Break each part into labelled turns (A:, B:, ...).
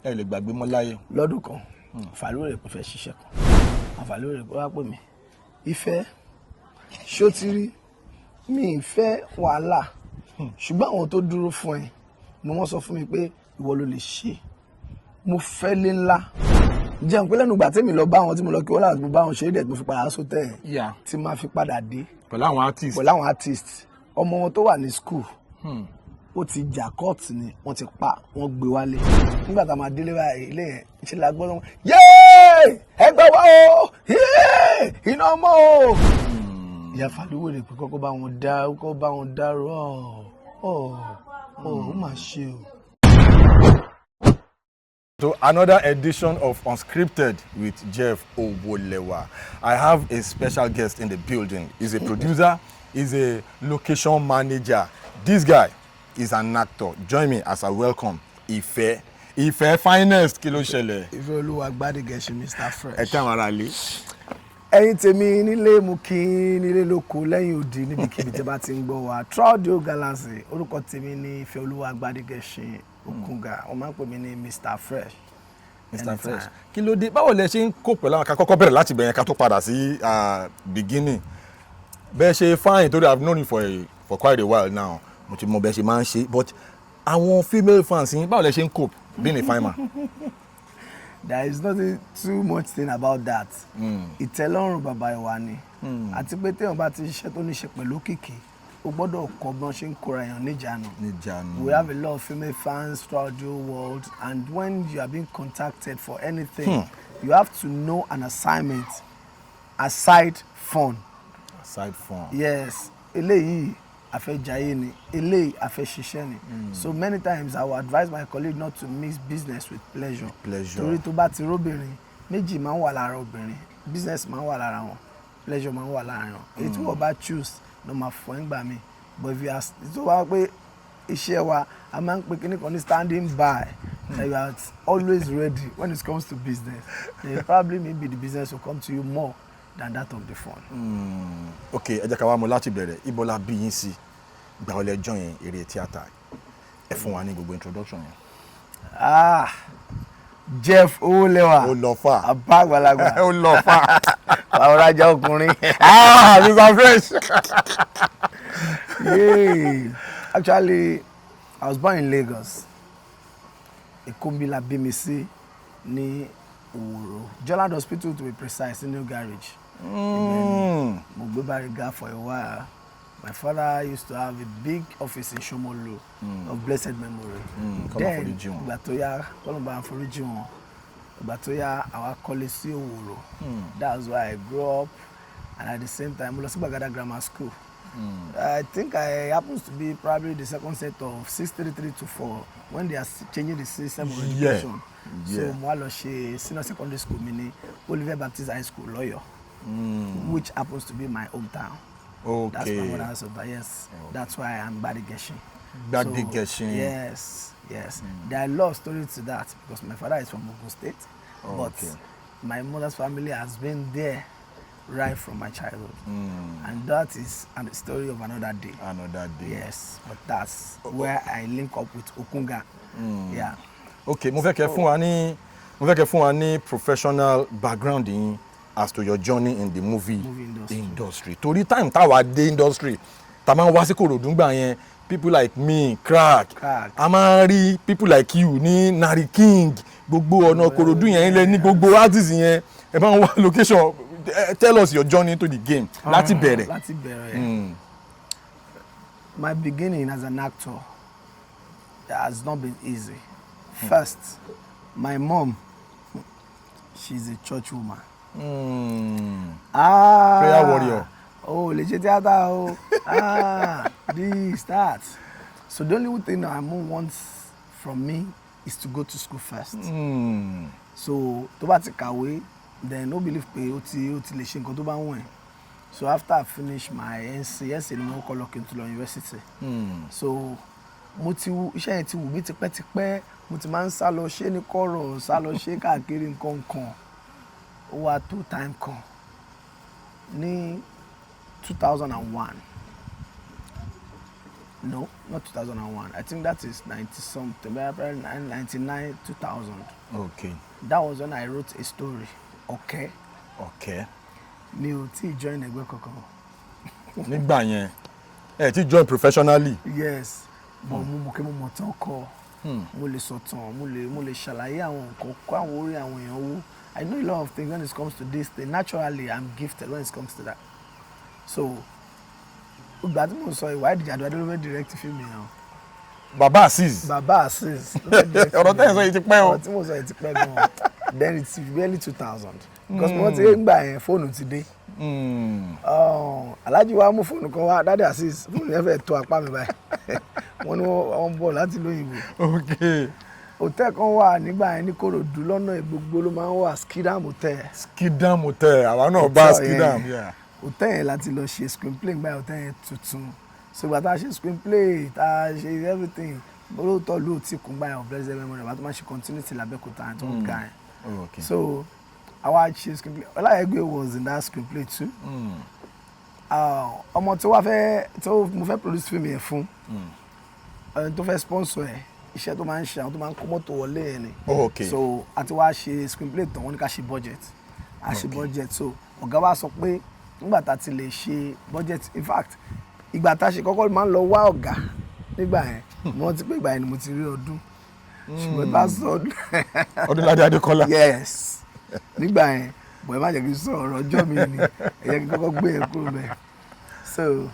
A: Ẹ lè gbàgbé mọ́ láyé.
B: Lọ́dún kan, Fàlúwèrè kò fẹ́ ṣiṣẹ́ kan, Fàlúwèrè kò wá pè mí, "Ìfẹ́, ṣó ti rí mi ì fẹ́ wàhálà, ṣùgbọ́n àwọn tó dúró fún ẹ ni wọ́n sọ fún mi pé ìwọ ló lè ṣe. Mo fẹ́ lé ńlá." Jẹun pé lẹ́nu ìgbà tẹ́mi lọ bá wọn, tí mo lọ kí wọ́n láti mo bá wọn ṣe é dẹ̀, tí mo fi padà sótẹ́ ẹ̀, tí máa fi padà dé
A: pẹ̀lú àwọn artist.
B: Pẹ̀lú àwọn artist, ọmọ wọn tó wà ní school, ó ti jà court ni wọ́n ti pa, wọ́n gbé wálé. Nígbà tá a máa délé báyìí, ilé yẹn ṣe la gbọ́dọ̀ wọn, "Yéé, ẹ gbà wá o, yéé, iná ọmọ o." Ìyá Fàlúwèrè pé kọ́kọ́ bá wọn dá, kọ́kọ́ bá wọn dárò. Ọ̀ ọ̀ ọ̀, ó mà ṣe o.
A: To another edition of Unscripted with Jeff Owolewa. I have a special guest in the building. He's a producer, he's a location manager. This guy is an actor. Join me as I welcome Ife. Ife Finest, kí ló ṣẹlẹ̀?
B: Ìfẹ́ Olúwa Gbádégẹṣin, Mr Fresh.
A: Ẹ kí àwọn ará ilé.
B: Ẹ̀yin tèmi nílé, mú kí nílé lóko, lẹ́yìn odi, níbikíbi tí a bá ti ń gbọ́ wa throughout the whole galaxy. Orúkọ tèmi ní Ìfẹ́ Olúwa Gbádégẹṣin Okunga. Wọ́n máa ń pè mí ní Mr Fresh.
A: Mr.
B: Anytime.
A: Fresh. Kí ló dé? Báwo lẹ ṣe ń kó pẹ̀lú àwọn, ká kọ́kọ́ bẹ̀rẹ̀ láti bẹ̀yẹn ká tó padà sí beginning. Bẹ́ẹ̀ ṣe fine torí I've known you for quite a while now. Mo ti mọ bẹ́ẹ̀ ṣe máa ń ṣe, but àwọn female fans yín, báwo lẹ ṣe ń cope being a fine man?
B: There is nothing too much thing about that. Ìtẹ́lọ́rùn bàbá ìwà ni, àti pé téèyàn bá ti ṣiṣẹ́ tó ní ṣe pẹ̀lú òkìkí, o gbọ́dọ̀ kọ́ bí wọ́n ṣe ń kóra èèyàn níjàánu.
A: Níjàánu.
B: We have a lot of female fans throughout the whole world, and when you are being contacted for anything, you have to know an assignment aside fun.
A: Aside fun.
B: Yes, eléyìí a fẹ́ jayé ni, eléyìí a fẹ́ ṣiṣẹ́ ni. So many times I will advise my colleague not to mix business with pleasure.
A: Pleasure.
B: Torí tó bá ti róbìnrin, méjì máa ń wà lára obìnrin: business máa ń wà lára wọn, pleasure máa ń wà lára wọn. Èyí tí wọ́n bá choose ló máa fọ́ ẹ́ gbà mí. But if you are, tó wá pé iṣẹ́ wa, a máa ń pe kíní kan ní standing by, that you are always ready when it comes to business, then probably maybe the business will come to you more than that of the fun.
A: Ok, ẹ jẹ́ ká wá mú láti bẹ̀rẹ̀. Ibo la bí yín sí? Ìgbà wo lẹ join eré tíátà? Ẹ fún wa ní gbogbo introduction yẹn.
B: Ah, Jeff Owólẹ́wà.
A: Ó lọ fà.
B: Àbá àgbàlagbà.
A: Ó lọ fà.
B: Àwọn rajà ọkùnrin.
A: Ah, Mr Fresh.
B: Yeah. Actually, I was born in Lagos. Èkó bí la bí mi sí, ní Òwòrò, Jolland Hospital to be precise, ní New Garage. Mo gbé Bariga for a while. My father used to have a big office in Shomolu, of blessed memory.
A: Kọ́lọ́run
B: Then
A: foríjì wọn.
B: ìgbà tó yá, kọ́lọ́run bá foríjì wọn. Ìgbà tó yá, àwa kọ́lé sí Òwòrò. That's where I grew up, and at the same time mo lọ sí Gbàgádà Grammar School. I think I happens to be probably the second set of 633 to 4 when they are changing the system of education. So mo wá lọ ṣe senior secondary school mi ní Oliver Baptist High School, lọ́yọ̀ọ́, which happens to be my hometown. That's my mother's hometown. Yes, that's why I'm Gbadegeshin.
A: Gbadegeshin.
B: So, yes. There are a lot of stories to that because my father is from Ogun State, but my mother's family has been there right from my childhood, and that is a story of another day.
A: Another day.
B: Yes, but that's where I link up with Okunga. Yeah.
A: Ok, mo fẹ́ kẹ́ fún wa ní professional background yín as to your journey in the movie,
B: Movie industry.
A: Industry. Torí time táwa dé industry, tá máa ń wá sí Kòròdú gbà yẹn, people like me, Crack,
B: Crack.
A: a máa ń rí people like you ní Nari King, gbogbo ọ̀nà Kòròdú yẹn lẹ ní gbogbo artist yẹn, ẹ máa ń wá location. Tell us your journey to the game láti bẹ̀rẹ̀.
B: Láti bẹ̀rẹ̀. My beginning as an actor has not been easy. First, my mom, she's a church woman. Ah,
A: Prayer warrior.
B: Oh, lè ṣe tíátà o. Ah, this, that. So the only thing my mom wants from me is to go to school first. So tó bá ti kàwé, then ó believe pé ó ti lè ṣe nǹkan tó bá wù ẹ́. So after I finish my NC, NC ni mo kọ́ lọ kí n tó lọ university. So mo ti wù, iṣẹ́ yẹn ti wù mí tipẹ́tipẹ́. Mo ti máa ń sá lọ ṣé ní kọ̀rọ̀, sá lọ ṣé káàkiri nǹkan kan. Ó wá tó time kan ní 2001. No, not 2001. I think that is 90 something, probably 99, 2000. That was when I wrote a story. Okay. Mi ò tí ì join ẹgbẹ́ kankan.
A: Nígbà yẹn ẹ ti join professionally?
B: Yes, but mo mọ̀ pé mo mọ̀ tán kọ. Mo lè sọ̀tàn, mo lè ṣàlàyé àwọn nǹkan, kó àwọn orí àwọn èèyàn wú. I know a lot of things when it comes to this thing. Naturally, I'm gifted when it comes to that. So ìgbà tí mo sọ, ìwádìí Ìjàdù ló fẹ́ direct fíìmù yẹn o.
A: Baba Azeez?
B: Baba Azeez ló fẹ́ direct.
A: Ọ̀rọ̀ tẹ́ ẹ̀ sọ yìí ti pẹ́ o.
B: Ọ̀rọ̀ tí mo sọ yìí ti pẹ́ gan-an. Then it's barely 2000 because mo rántí gbà yẹn, fóònù ti dé. Alhaji wa mú fóònù kan wá, Daddy Azeez, fóònù yẹn fẹ́ tó apá mi báyìí. Wọ́n ní wọ́n ń bọ̀ láti lóyìnbó. Hòtẹ́ẹ̀ kan wà nígbà yẹn ní Kòròdú, lọ́nà gbogbo ló máa ń wà, Skidam Hotel.
A: Skidam Hotel, àwa náà bá
B: Hotel
A: Skidam.
B: yẹn. Hotel yẹn láti lọ ṣe screenplay nígbà yẹn, hotel yẹn tuntun. So ìgbà tá a ṣe screenplay, tá a ṣe everything, olóòótọ́ ló ti kún gbà yẹn, blessed memory, bàbá tó máa ṣe continuity l'Abẹ́òkúta àti wọn ga yẹn. So àwa ṣe screenplay. Ọláyẹgbẹ́ was in that screenplay too. Ọmọ tó wá fẹ́, tó mo fẹ́ produce film yẹn fún, ẹni tó fẹ́ sponsor ẹ̀, iṣẹ́ tó máa ń ṣe, àwọn tó máa ń kó mọ́tò wọlé yẹn ni. So àti wá ṣe screenplay tán, wọ́n ní ká ṣe budget, a ṣe budget. So ọ̀gá wa sọ pé nígbà tá a ti lè ṣe budget, in fact, ìgbà tá a ṣe kọ́kọ́ máa ń lọ wá ọ̀gá nígbà yẹn, mo rántí pé ìgbà yẹn ni mo ti rí ọdún, ṣùgbọ́n tá a sọ ọdún.
A: Ọdúnládé Adékọ́lá.
B: Yes, nígbà yẹn. Bọ̀ ẹ má jẹ́ kí n sọ ọ̀rọ̀ ọjọ́ mi ni, ẹ jẹ́ kí n kọ́kọ́ gbé yẹn kúrò bẹ́ẹ̀. So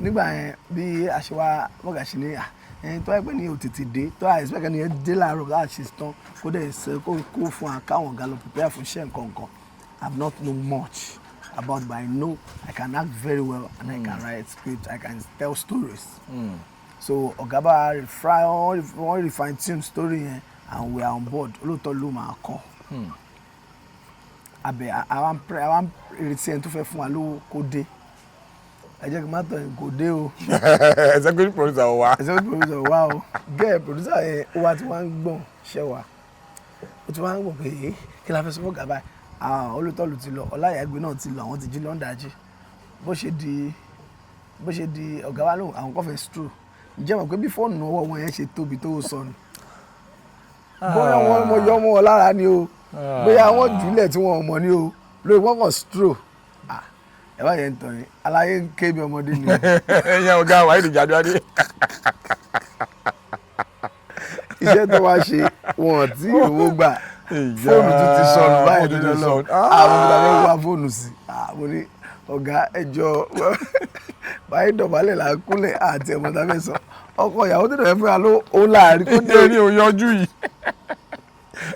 B: nígbà yẹn, bí a ṣe wá bọ́gà ṣe ní à ẹni tó yẹ pé ní òtètè dé, tó a expect ẹni yẹn dé láàárọ̀ láti ṣe tán, kó dẹ̀ ṣe kó fún wa káwọn ọ̀gá lọ prepare fún iṣẹ́ nǹkan nǹkan. I have not known much about, but I know I can act very well and I can write script, I can tell stories. So ọ̀gá bá refine, wọ́n refine tune story yẹn and we are on board. Olóòótọ́ ló máa kọ́ abẹ. Àwọn retí ẹni tó fẹ́ fún wa lówó kó dé. Ẹ jẹ́ kí n má tọ̀ yín, kò dé o.
A: Executive producer wa.
B: Executive producer wa o. Gẹ́ẹ̀ producer yẹn, ó wá tí wọ́n ń gbọ̀n ṣẹ́ wa, ó ti wá ń gbọ̀n pé ẹ kí la fẹ́ sọ fún gàba. Àwọn olùtọ́lù ti lọ, Ọláyàgbé náà ti lọ, àwọn ti jí lọ́ndàjì. Bó ṣe di ọ̀gá wa lóhùn, àwọn kan fẹ́ stroll. Ǹjẹ́ mọ̀ pé bí fóònù ọwọ́ wọn yẹn ṣe tóbi tó sọnù, bóyá wọn mo yọ mọ́ wọn lára ni o, bóyá wọ́n jùlẹ̀ tí wọ́n mọ̀ ni o, lórí wọ́n kàn stroll. Ah, ẹ bá yẹn ń tàn yín, aláyé ń ké bí ọmọdé ni o.
A: Ẹ̀yin ọ̀gá wa ìdíjà adé.
B: Iṣẹ́ tó wá ṣe, wọn tí owó gbà, fóònù tún ti sọnù báyìí
A: fóònù
B: tó
A: ti
B: lọ
A: sọnù.
B: àwọn ọmọ tàbí wá fóònù sí. Mo ní ọ̀gá, ẹjọ́ báyìí, dọ̀bálẹ̀ là ń kúnlẹ̀ àti ẹ̀mọ́ tàbí sọ ọkọ ìyàwó tó dẹ̀ fún wa ló ó láàrin kó dé.
A: Ní òyọjú yìí,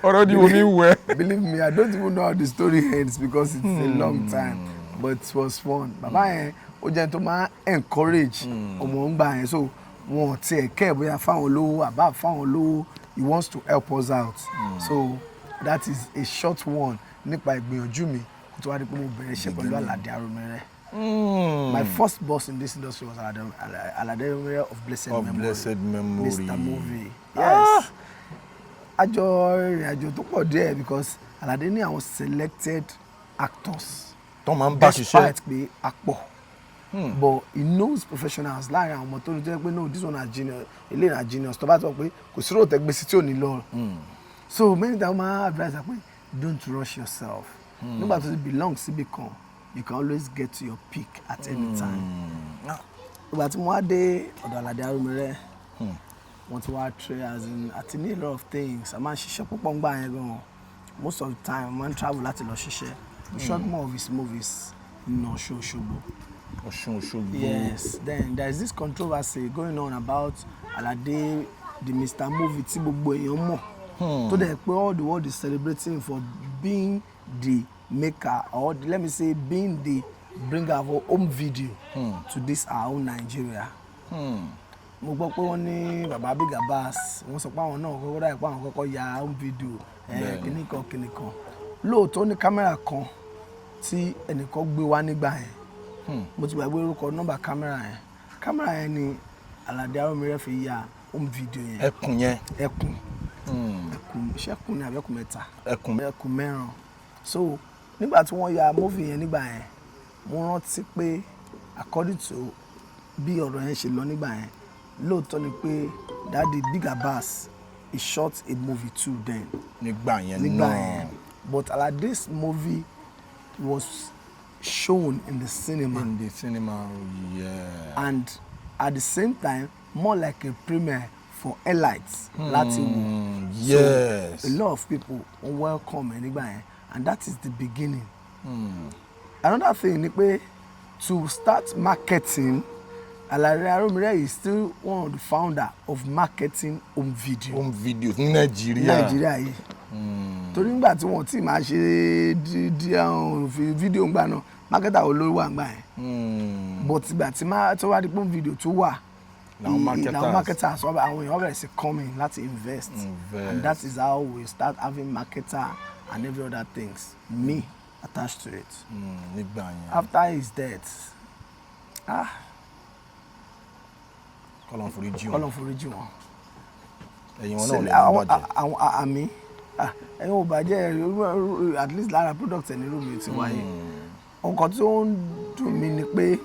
A: ọ̀rọ̀ di omi wẹ̀.
B: Believe me, I don't even know how the story ends because it's a long time, but it was fun. Bàbá yẹn, ó jẹ́ tó máa encourage ọmọ ń gbà yẹn, so wọn ò tiẹ̀ kẹ́ ẹ̀ bóyá fáwọn olówó àbá fáwọn olówó, he wants to help us out. So that is a short one nípa ìgbìyànjú mi kó tó wá di pé mo bẹ̀rẹ̀ iṣẹ́ pẹ̀lú Alade Aromire. My first boss in this industry was Alade Aromire of blessed
A: Of
B: memory.
A: blessed memory.
B: Mr. Movie, yes. Àjọ ìrìn àjò tó pọ̀ díẹ̀ because Alade ní àwọn selected actors
A: tó máa ń bá ṣiṣẹ́.
B: despite pé a pọ̀, but he knows professionals láàrin àwọn ọmọ tó ní jẹ́ pé no, this one na genius, eléyìí na genius, tó bá sọ pé kò sí ròtẹ́ gbèsè tí ò ní lọ. So many times máa advise her pé don't rush yourself. Nígbà tó ti belong síbi kan, you can always get to your peak at any time. Ìgbà tí mo wá dé ọ̀dọ̀ Alade Aromire, wọ́n ti wá tray as in àti ní a lot of things. A máa ń ṣiṣẹ́ púpọ̀ ń gbà yẹn gan. Most of the time, mo máa ń travel láti lọ ṣiṣẹ́. We shot more of his movies in Ọ̀ṣun Òṣogbo.
A: Ọ̀ṣun Òṣogbo.
B: Yes, then there is this controversy going on about Alade, the Mr. Movie tí gbogbo èèyàn mọ̀, tó dẹ̀ pé all the world is celebrating for being the maker or the, let me say, being the bringer of home video to this our own Nigeria. Mo gbọ́ pé wọ́n ní baba Big Abbas, wọ́n sọ pé àwọn náà kọ́kọ́ dà pé àwọn kọ́kọ́ ya home video kìnnì kan kìnnì kan. Lóòótọ́, ní kámẹ́rà kan tí ẹnìkan gbé wá nígbà yẹn, mo ti gbàgbé orúkọ nọ́mbà kámẹ́rà yẹn. Kámẹ́rà yẹn ni Alade Aromire fi ya home video yẹn.
A: Ẹkùn yẹn.
B: Ẹkùn, ẹkùn, ṣẹ́kùn ní àbẹ́kùn mẹ́ta?
A: Ẹkùn.
B: Ẹkùn mẹ́ràn. So nígbà tí wọ́n ya movie yẹn nígbà yẹn, mo rántí pé according to bí ọ̀rọ̀ yẹn ṣe lọ nígbà yẹn, Lóòótọ́ ni pé Daddy Big Abbas, he shot a movie too then.
A: Nígbà yẹn
B: Nígbà
A: náà.
B: yẹn, but Alade's movie was shown in the cinema.
A: In the cinema, yeah.
B: And at the same time, more like a premiere for elites láti wò. So a lot of people wọ́n welcome ẹ nígbà yẹn, and that is the beginning. Another thing ni pé to start marketing, Alade Aromire is still one of the founder of marketing home video.
A: Home videos ní Nàìjíríà.
B: Nàìjíríà yìí, torí nígbà tí wọ́n ti máa ṣe di àwọn fídíò ńgbà náà, marketer wo ló wà ńgbà yẹn? But ìgbà tí máa tó wá di pé home video tó wà,
A: làwọn marketers.
B: Làwọn marketers wọ́n àwọn èèyàn bẹ̀rẹ̀ sí coming láti invest.
A: Invest.
B: And that is how we start having marketer and every other things me attached to it.
A: Nígbà yẹn.
B: After his death, ah.
A: Kọ́lọ́n forí jì wọ́n.
B: Kọ́lọ́n foríjì wọn.
A: Ẹ̀yin wọn náà lè
B: àwọn
A: bàjẹ́.
B: Àwọn àmì, ah, ẹ̀yin ò bàjẹ́, at least lára product ẹ̀ ní irú mi ti wáyé. Nǹkan tí ó ń dùn mí ni pé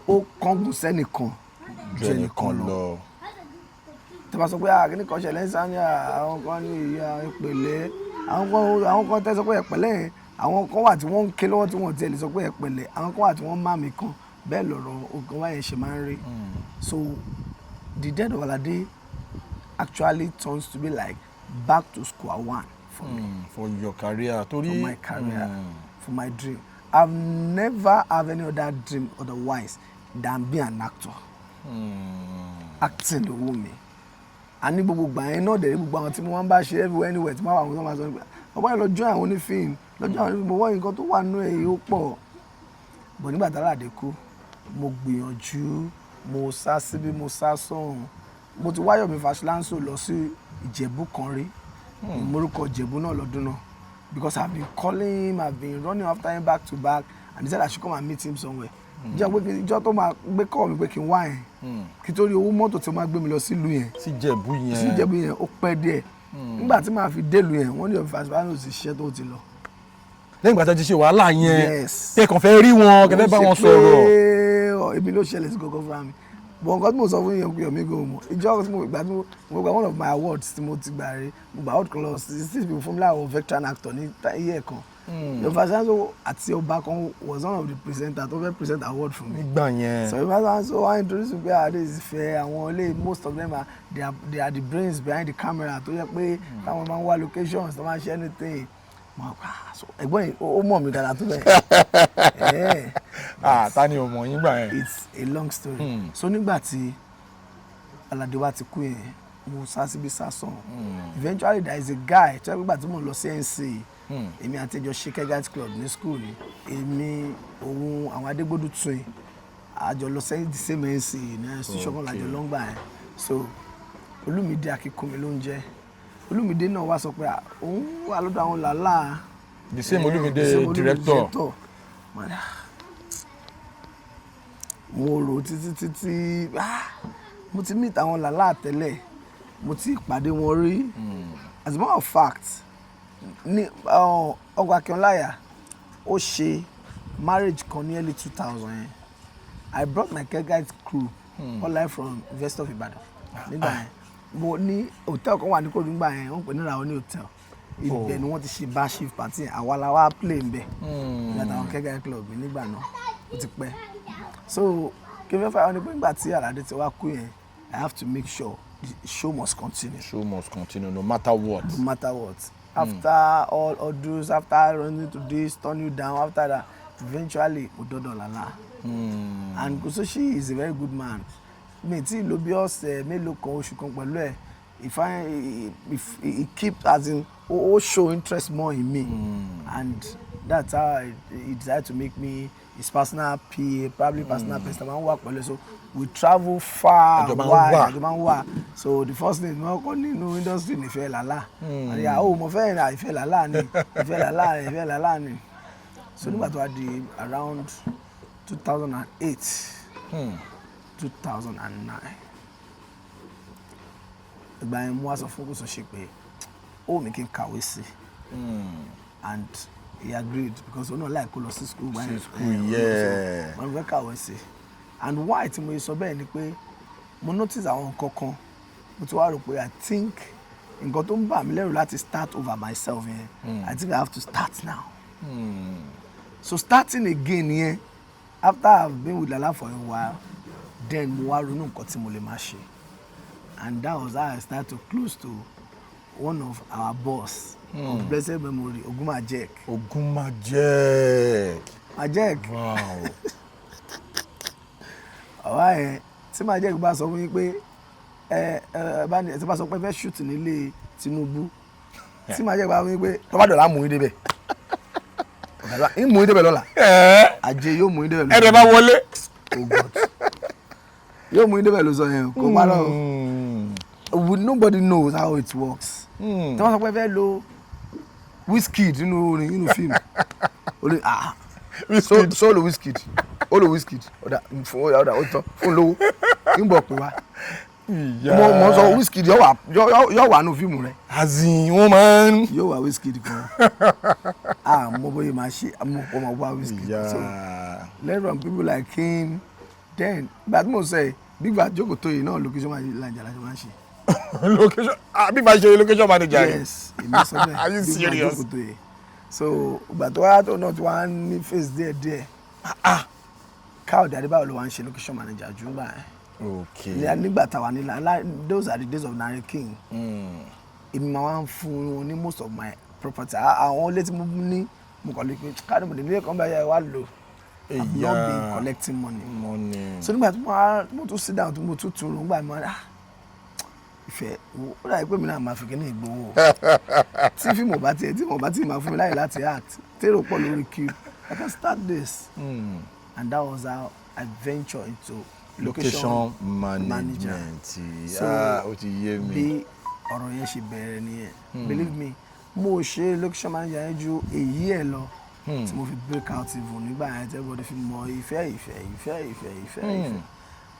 B: ó kángun sẹ́nìkan
A: ju ẹnìkan lọ.
B: Tí wọ́n sọ pé, ah, kíní kan ṣẹlẹ̀ ń sáni, àwọn kan ní ìyá ìpẹ̀lẹ́, àwọn kan tẹ́ sọ pé ẹ̀pẹ̀lẹ́ yẹn, àwọn kan wà tí wọ́n ń ké lọ́wọ́ tí wọ́n tiẹ̀ lè sọ pé ẹ̀pẹ̀lẹ́, àwọn kan wà tí wọ́n má mi kan bẹ́ẹ̀. Lọ̀rọ̀ ogun wáyẹn ṣe máa ń rí. So the death of Alade actually turns to be like back to square one for me.
A: For your career, torí.
B: For my career, for my dream. I've never have any other dream otherwise than be an actor. Acting ló wù mí. A ní gbogbo gbà yẹn náà dẹ̀ rí gbogbo àwọn tí mo máa ń bá ṣe everywhere, anywhere tí mo máa wà, àwọn tó máa sọ pé ọba yẹn lọ join àwọn onífíìmù, lọ join àwọn onífíìmù, wọ́n nǹkan tó wà nínú ẹ̀ yìí ó pọ̀. But nígbà tí Aládé kú, mo gbìyànjú, mo sá síbí, mo sá sọ́hùn. Mo ti wá Yomi Fash-Lanso lọ sí Ìjẹ̀bú kan rí. Morúkọ Ìjẹ̀bú náà lọ́dún náà, because I've been calling him, I've been running after him back to back, and he said I should come and meet him somewhere. Ìjọ pé ìjọ tó máa gbé kọ́ mi pé kí n wá yẹn, kí torí owó mọ́tò tí ó máa gbé mi lọ sílùú yẹn.
A: Sí Ìjẹ̀bú yẹn.
B: Sí Ìjẹ̀bú yẹn, ó pẹ́ díẹ̀. Nígbà tí màá fi délùú yẹn, wọ́n ní Yomi Fash-Lanso ti ṣiṣẹ́ tó ti lọ.
A: Lẹ́yìn ìgbà tí a ti ṣe wàhálà yẹn,
B: Yes.
A: tẹ́ kàn fẹ́ rí wọn, kẹ́ fẹ́ bá wọn sọ̀rọ̀.
B: Sọ̀rọ̀. Èmi ló ṣẹlẹ̀ sí gangan fúnra mi, but nǹkan tí mo sọ fún yẹn pé Yomi gan mọ̀ ìjọ tí mo ìgbà tí mo gba one of my awards tí mo ti gbà rí, mo gba award kan lọ sí six people fún mi láwọn veteran actor ní iye kan. Yomi Fash-Lanso àti ọba kan was one of the presenter tó fẹ́ present award fún mi.
A: Nígbà yẹn.
B: So Yomi Fash-Lanso wá introduce me pé, ah, this is fair. Àwọn ilé, most of them are they are the brains behind the camera, tó yẹ pé táwọn máa ń wá locations, tó máa ń ṣe anything. Mo pa, so ẹ̀gbọ́n yìí ó mọ̀ mí dáadáa tó bẹ́ẹ̀.
A: Ah, ta ni ò mọ̀ yín gbà yẹn?
B: It's a long story. So nígbà tí Alade wa ti kú yẹn, mo sá síbi sá sàn. Eventually there is a guy tó yẹ pé nígbà tí mo lọ sí NC, èmi àti ẹjọ ṣe Kegites Club ní school ni. Èmi, òun, àwọn Adégbòdù twin, àjọ lọ sí the same NC ní institution kan lájọ lọ́ngbà yẹn. So Olúmídé Akínkúnmi ló ń jẹ́. Olúmídé náà wá sọ pé, ah, òun wà lọ́dọ̀ àwọn làlá.
A: The same Olúmídé?
B: The same Olúmídé.
A: Director.
B: Mo ní, ah, mo rò títí títí, ah, mo ti meet àwọn làlá tẹ́lẹ̀, mo ti pàdé wọn rí. As a matter of fact, ní ọgbà Akínọláyà, ó ṣe marriage kan ní early 2000 yẹn. I brought my Kegites crew all live from University of Ibadan nígbà yẹn. Mo ní hotel kan wà ní Kòròdú nígbà yẹn, wọ́n pè ní Raoni Hotel. Ibẹ̀ ni wọ́n ti ṣe bashif party yẹn. Àwa la wá play ńbẹ̀ nígbà táwọn Kegites Club nígbà náà. Ó ti pẹ́. So kí n fẹ́ fà wọ́n ni pé nígbà tí Alade ti wá kú yẹn, I have to make sure the show must continue.
A: Show must continue no matter what.
B: No matter what. After all odors, after running to this, turn you down, after that, eventually mo dọ́dọ̀ Lala. And Kusoshi is a very good man. Mi tí lò bí ọ̀sẹ̀ mélòó kan, oṣù kan pẹ̀lú ẹ̀, if I if he keep, as in, ó show interest more in me, and that's how he decided to make me his personal PA, probably personal person máa ń wà pẹ̀lú. So we travel far.
A: Àjọ máa ń
B: wide.
A: Wà.
B: Àjọ máa ń wà. So the first thing wọ́n kọ́ nínú industry ní Ìfẹ́ Làlá. Àti àwọn ọmọ fẹ́ ra Ìfẹ́ Làlá ni, Ìfẹ́ Làlá ni, Ìfẹ́ Làlá ni. So nígbà tó wá di around 2008, 2009, ìgbà yẹn mo wá sọ fún Kòsọ́ṣe pé ó wù mí kí n kàwé sí, and he agreed because òun náà láì kó lọ sí school gbà yẹn.
A: Sí school, yeah.
B: Wọ́n fẹ́ kàwé sí. And why tí mo sọ bẹ́ẹ̀ ni pé Mo notice àwọn nǹkan kan, mo ti wá rò pé I think nǹkan tó ń bà mí lẹ́rù láti start over myself yẹn, I think I have to start now. So starting again yẹn, after I have been with Lala for a while, then mo wá ronú nǹkan tí mo lè máa ṣe, and that was how I start to close to one of our boss of blessed memory, Ogunmajek.
A: Ogunmajek.
B: Majek. Ọ̀wá yẹn, tí Majek bá sọ fún yín pé ẹ ẹ bá ní, tí bá sọ pé fẹ́ shoot nílé Tinubu, tí Majek bá fún yín pé tó bá dọ̀la, mú yín débẹ̀, ọ̀gá ń mú yín débẹ̀ lọ́la, àjẹ yóò mú yín débẹ̀.
A: Ẹ̀rẹ̀ bá wọlé.
B: Oh God, yóò mú yín débẹ̀ ló sọ yẹn o, kò parọ́ o. Nobody knows how it works. Tí wọ́n sọ pé fẹ́ lo Wizkid nínú orin, nínú fíìmù, ó ní, "Ah,
A: Wizkid.
B: So lo Wizkid, ó lo Wizkid, ọ̀dà fún, ọ̀dà, ọ̀dà, ó tán, fún lówó, ń bọ̀ pé wá." Mo sọ Wizkid yóò wà nínú fíìmù rẹ.
A: As in, wọ́n máa ń.
B: Yóò wá Wizkid kan, ah, mo bóyá máa ṣe mo kò máa wá Wizkid. So learn from people like him. Then ìgbà tí mo sọ yìí, Big Bad jókòó tó yìí náà, location manager la ṣe máa ń ṣe.
A: Location, ah, bí bá ṣe location manager yìí.
B: Yes, èmi sọ bẹ́ẹ̀.
A: Are you
B: Big Bad
A: serious?
B: jókòó tó yìí. So ìgbà tó wá tó náà tí wàá ní face díẹ̀ díẹ̀, ah, Káyọ̀dé Adébáyọ̀ ló wá ń ṣe location manager jù gbà yẹn. Nígbà táwa ní those are the days of Nare King. Èmi máa wá ń fún wọn ní most of my property. Àwọn ilé tí mo ní, mo kàn lè pe káàdì, mo lè nílé kan báyìí wá lò. I've not been collecting money.
A: Money.
B: So nígbà tí mo tún sit down, tí mo tún tún rò nígbà mi, ah, ìfẹ́, ó dàbí pé mi náà máa fi kíní ìgbowó tí fíìmù bá tiẹ̀, tí mo bá tí máa fún mi láyè láti act, tèrò pọ̀ lórí queue, I can start this. And that was how I venture into
A: location management.
B: So,
A: ah, ó ti yé mi.
B: Bí ọ̀rọ̀ yẹn ṣe bẹ̀rẹ̀ nìyẹn. Believe me, mo ṣe location manager yẹn ju èyí ẹ̀ lọ tí mo fi break out even nígbà yẹn, tí everybody fi mọ ìfẹ́, ìfẹ́, ìfẹ́, ìfẹ́, ìfẹ́, ìfẹ́.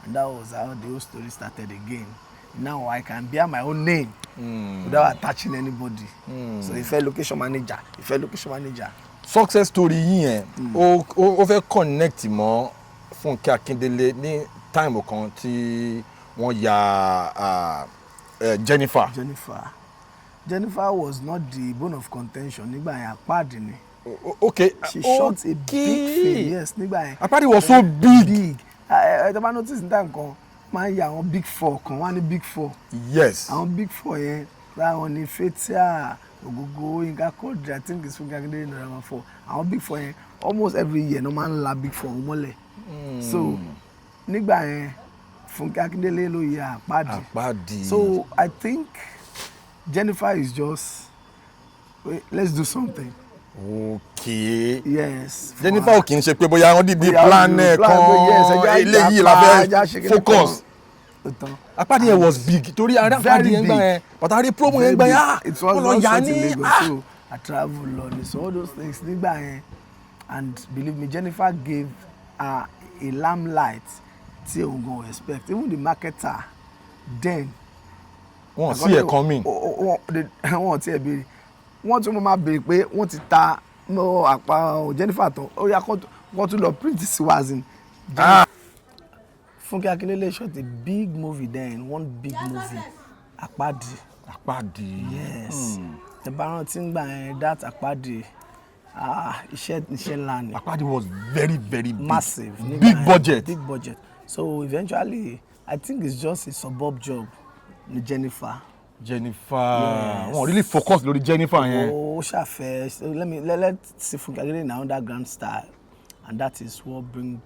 B: And that was how the whole story started again. Now I can bear my own name without attaching anybody. So ìfẹ́ location manager, ìfẹ́ location manager.
A: Success story yìí yẹn, ó fẹ́ connect mọ́ Fúnkẹ́ Akíndélé ní time kan tí wọ́n ya, ah, Jennifer.
B: Jennifer, Jennifer was not the bone of contention nígbà yẹn, Apáàdì ni. She shot a big film, yes, nígbà yẹn.
A: Apáàdì was so big.
B: Big. Ẹ tó bá notice, ní time kan máa ń ya àwọn big four kan, wọ́n á ní big four. Àwọn big four yẹn, láwọn ní Fathia, Ògògó, Yinka Quadri, I think it's Fúnkẹ́ Akíndélé ní number four. Àwọn big four yẹn, almost every year ní wọ́n máa ń la big four wọn mọ́lẹ̀. So nígbà yẹn, Fúnkẹ́ Akíndélé ló ya Àpáàdì.
A: Àpáàdì.
B: So I think Jennifer is just, wait, let's do something. Yes.
A: Jennifer ò kì í ṣe pé bóyá wọ́n dìde
B: Bóyá
A: plan ẹ̀
B: plan pé yes,
A: kan,
B: ẹja
A: eléyìí la
B: ìjàpá, ẹja ṣe
A: fẹ́
B: kíní
A: focus.
B: kan. Ó tán.
A: Àpáàdì yẹn was big torí ara
B: Very
A: Àpáàdì yẹn gbà
B: big.
A: yẹn, bàtà rí promo yẹn gbà yẹn, ah,
B: It was
A: wọ́n lọ
B: not
A: yà
B: shot in
A: ní,
B: Lagos,
A: ah.
B: so I travel lọ ni. So all those things nígbà yẹn, and believe me, Jennifer gave her a limelight tí òun gan expect. Even the marketer then,
A: Wọ́n sí ẹ̀ coming.
B: Wọ́n ti ẹ̀ béèrè, wọ́n tún máa béèrè pé wọ́n ti ta mọ́ àpá Jennifer tán, ó yá, kó tún lọ print sí wa zin.
A: Ah.
B: Fúnkẹ́ Akíndélé shot a big movie then, one big movie, Àpáàdì.
A: Àpáàdì.
B: Yes, ẹ bá rántí ń gbà yẹn, that Àpáàdì, ah, iṣẹ́ ńlá ni.
A: Àpáàdì was very, very big.
B: Massive nígbà
A: Big
B: yẹn.
A: budget.
B: Big budget. So eventually, I think it's just a suburb job ni Jennifer.
A: Jennifer.
B: Yes.
A: Wọ́n really focus lórí Jennifer yẹn.
B: Ó ṣàfẹ́, so let me let let's see Fúnkẹ́ Akíndélé in underground style, and that is what bring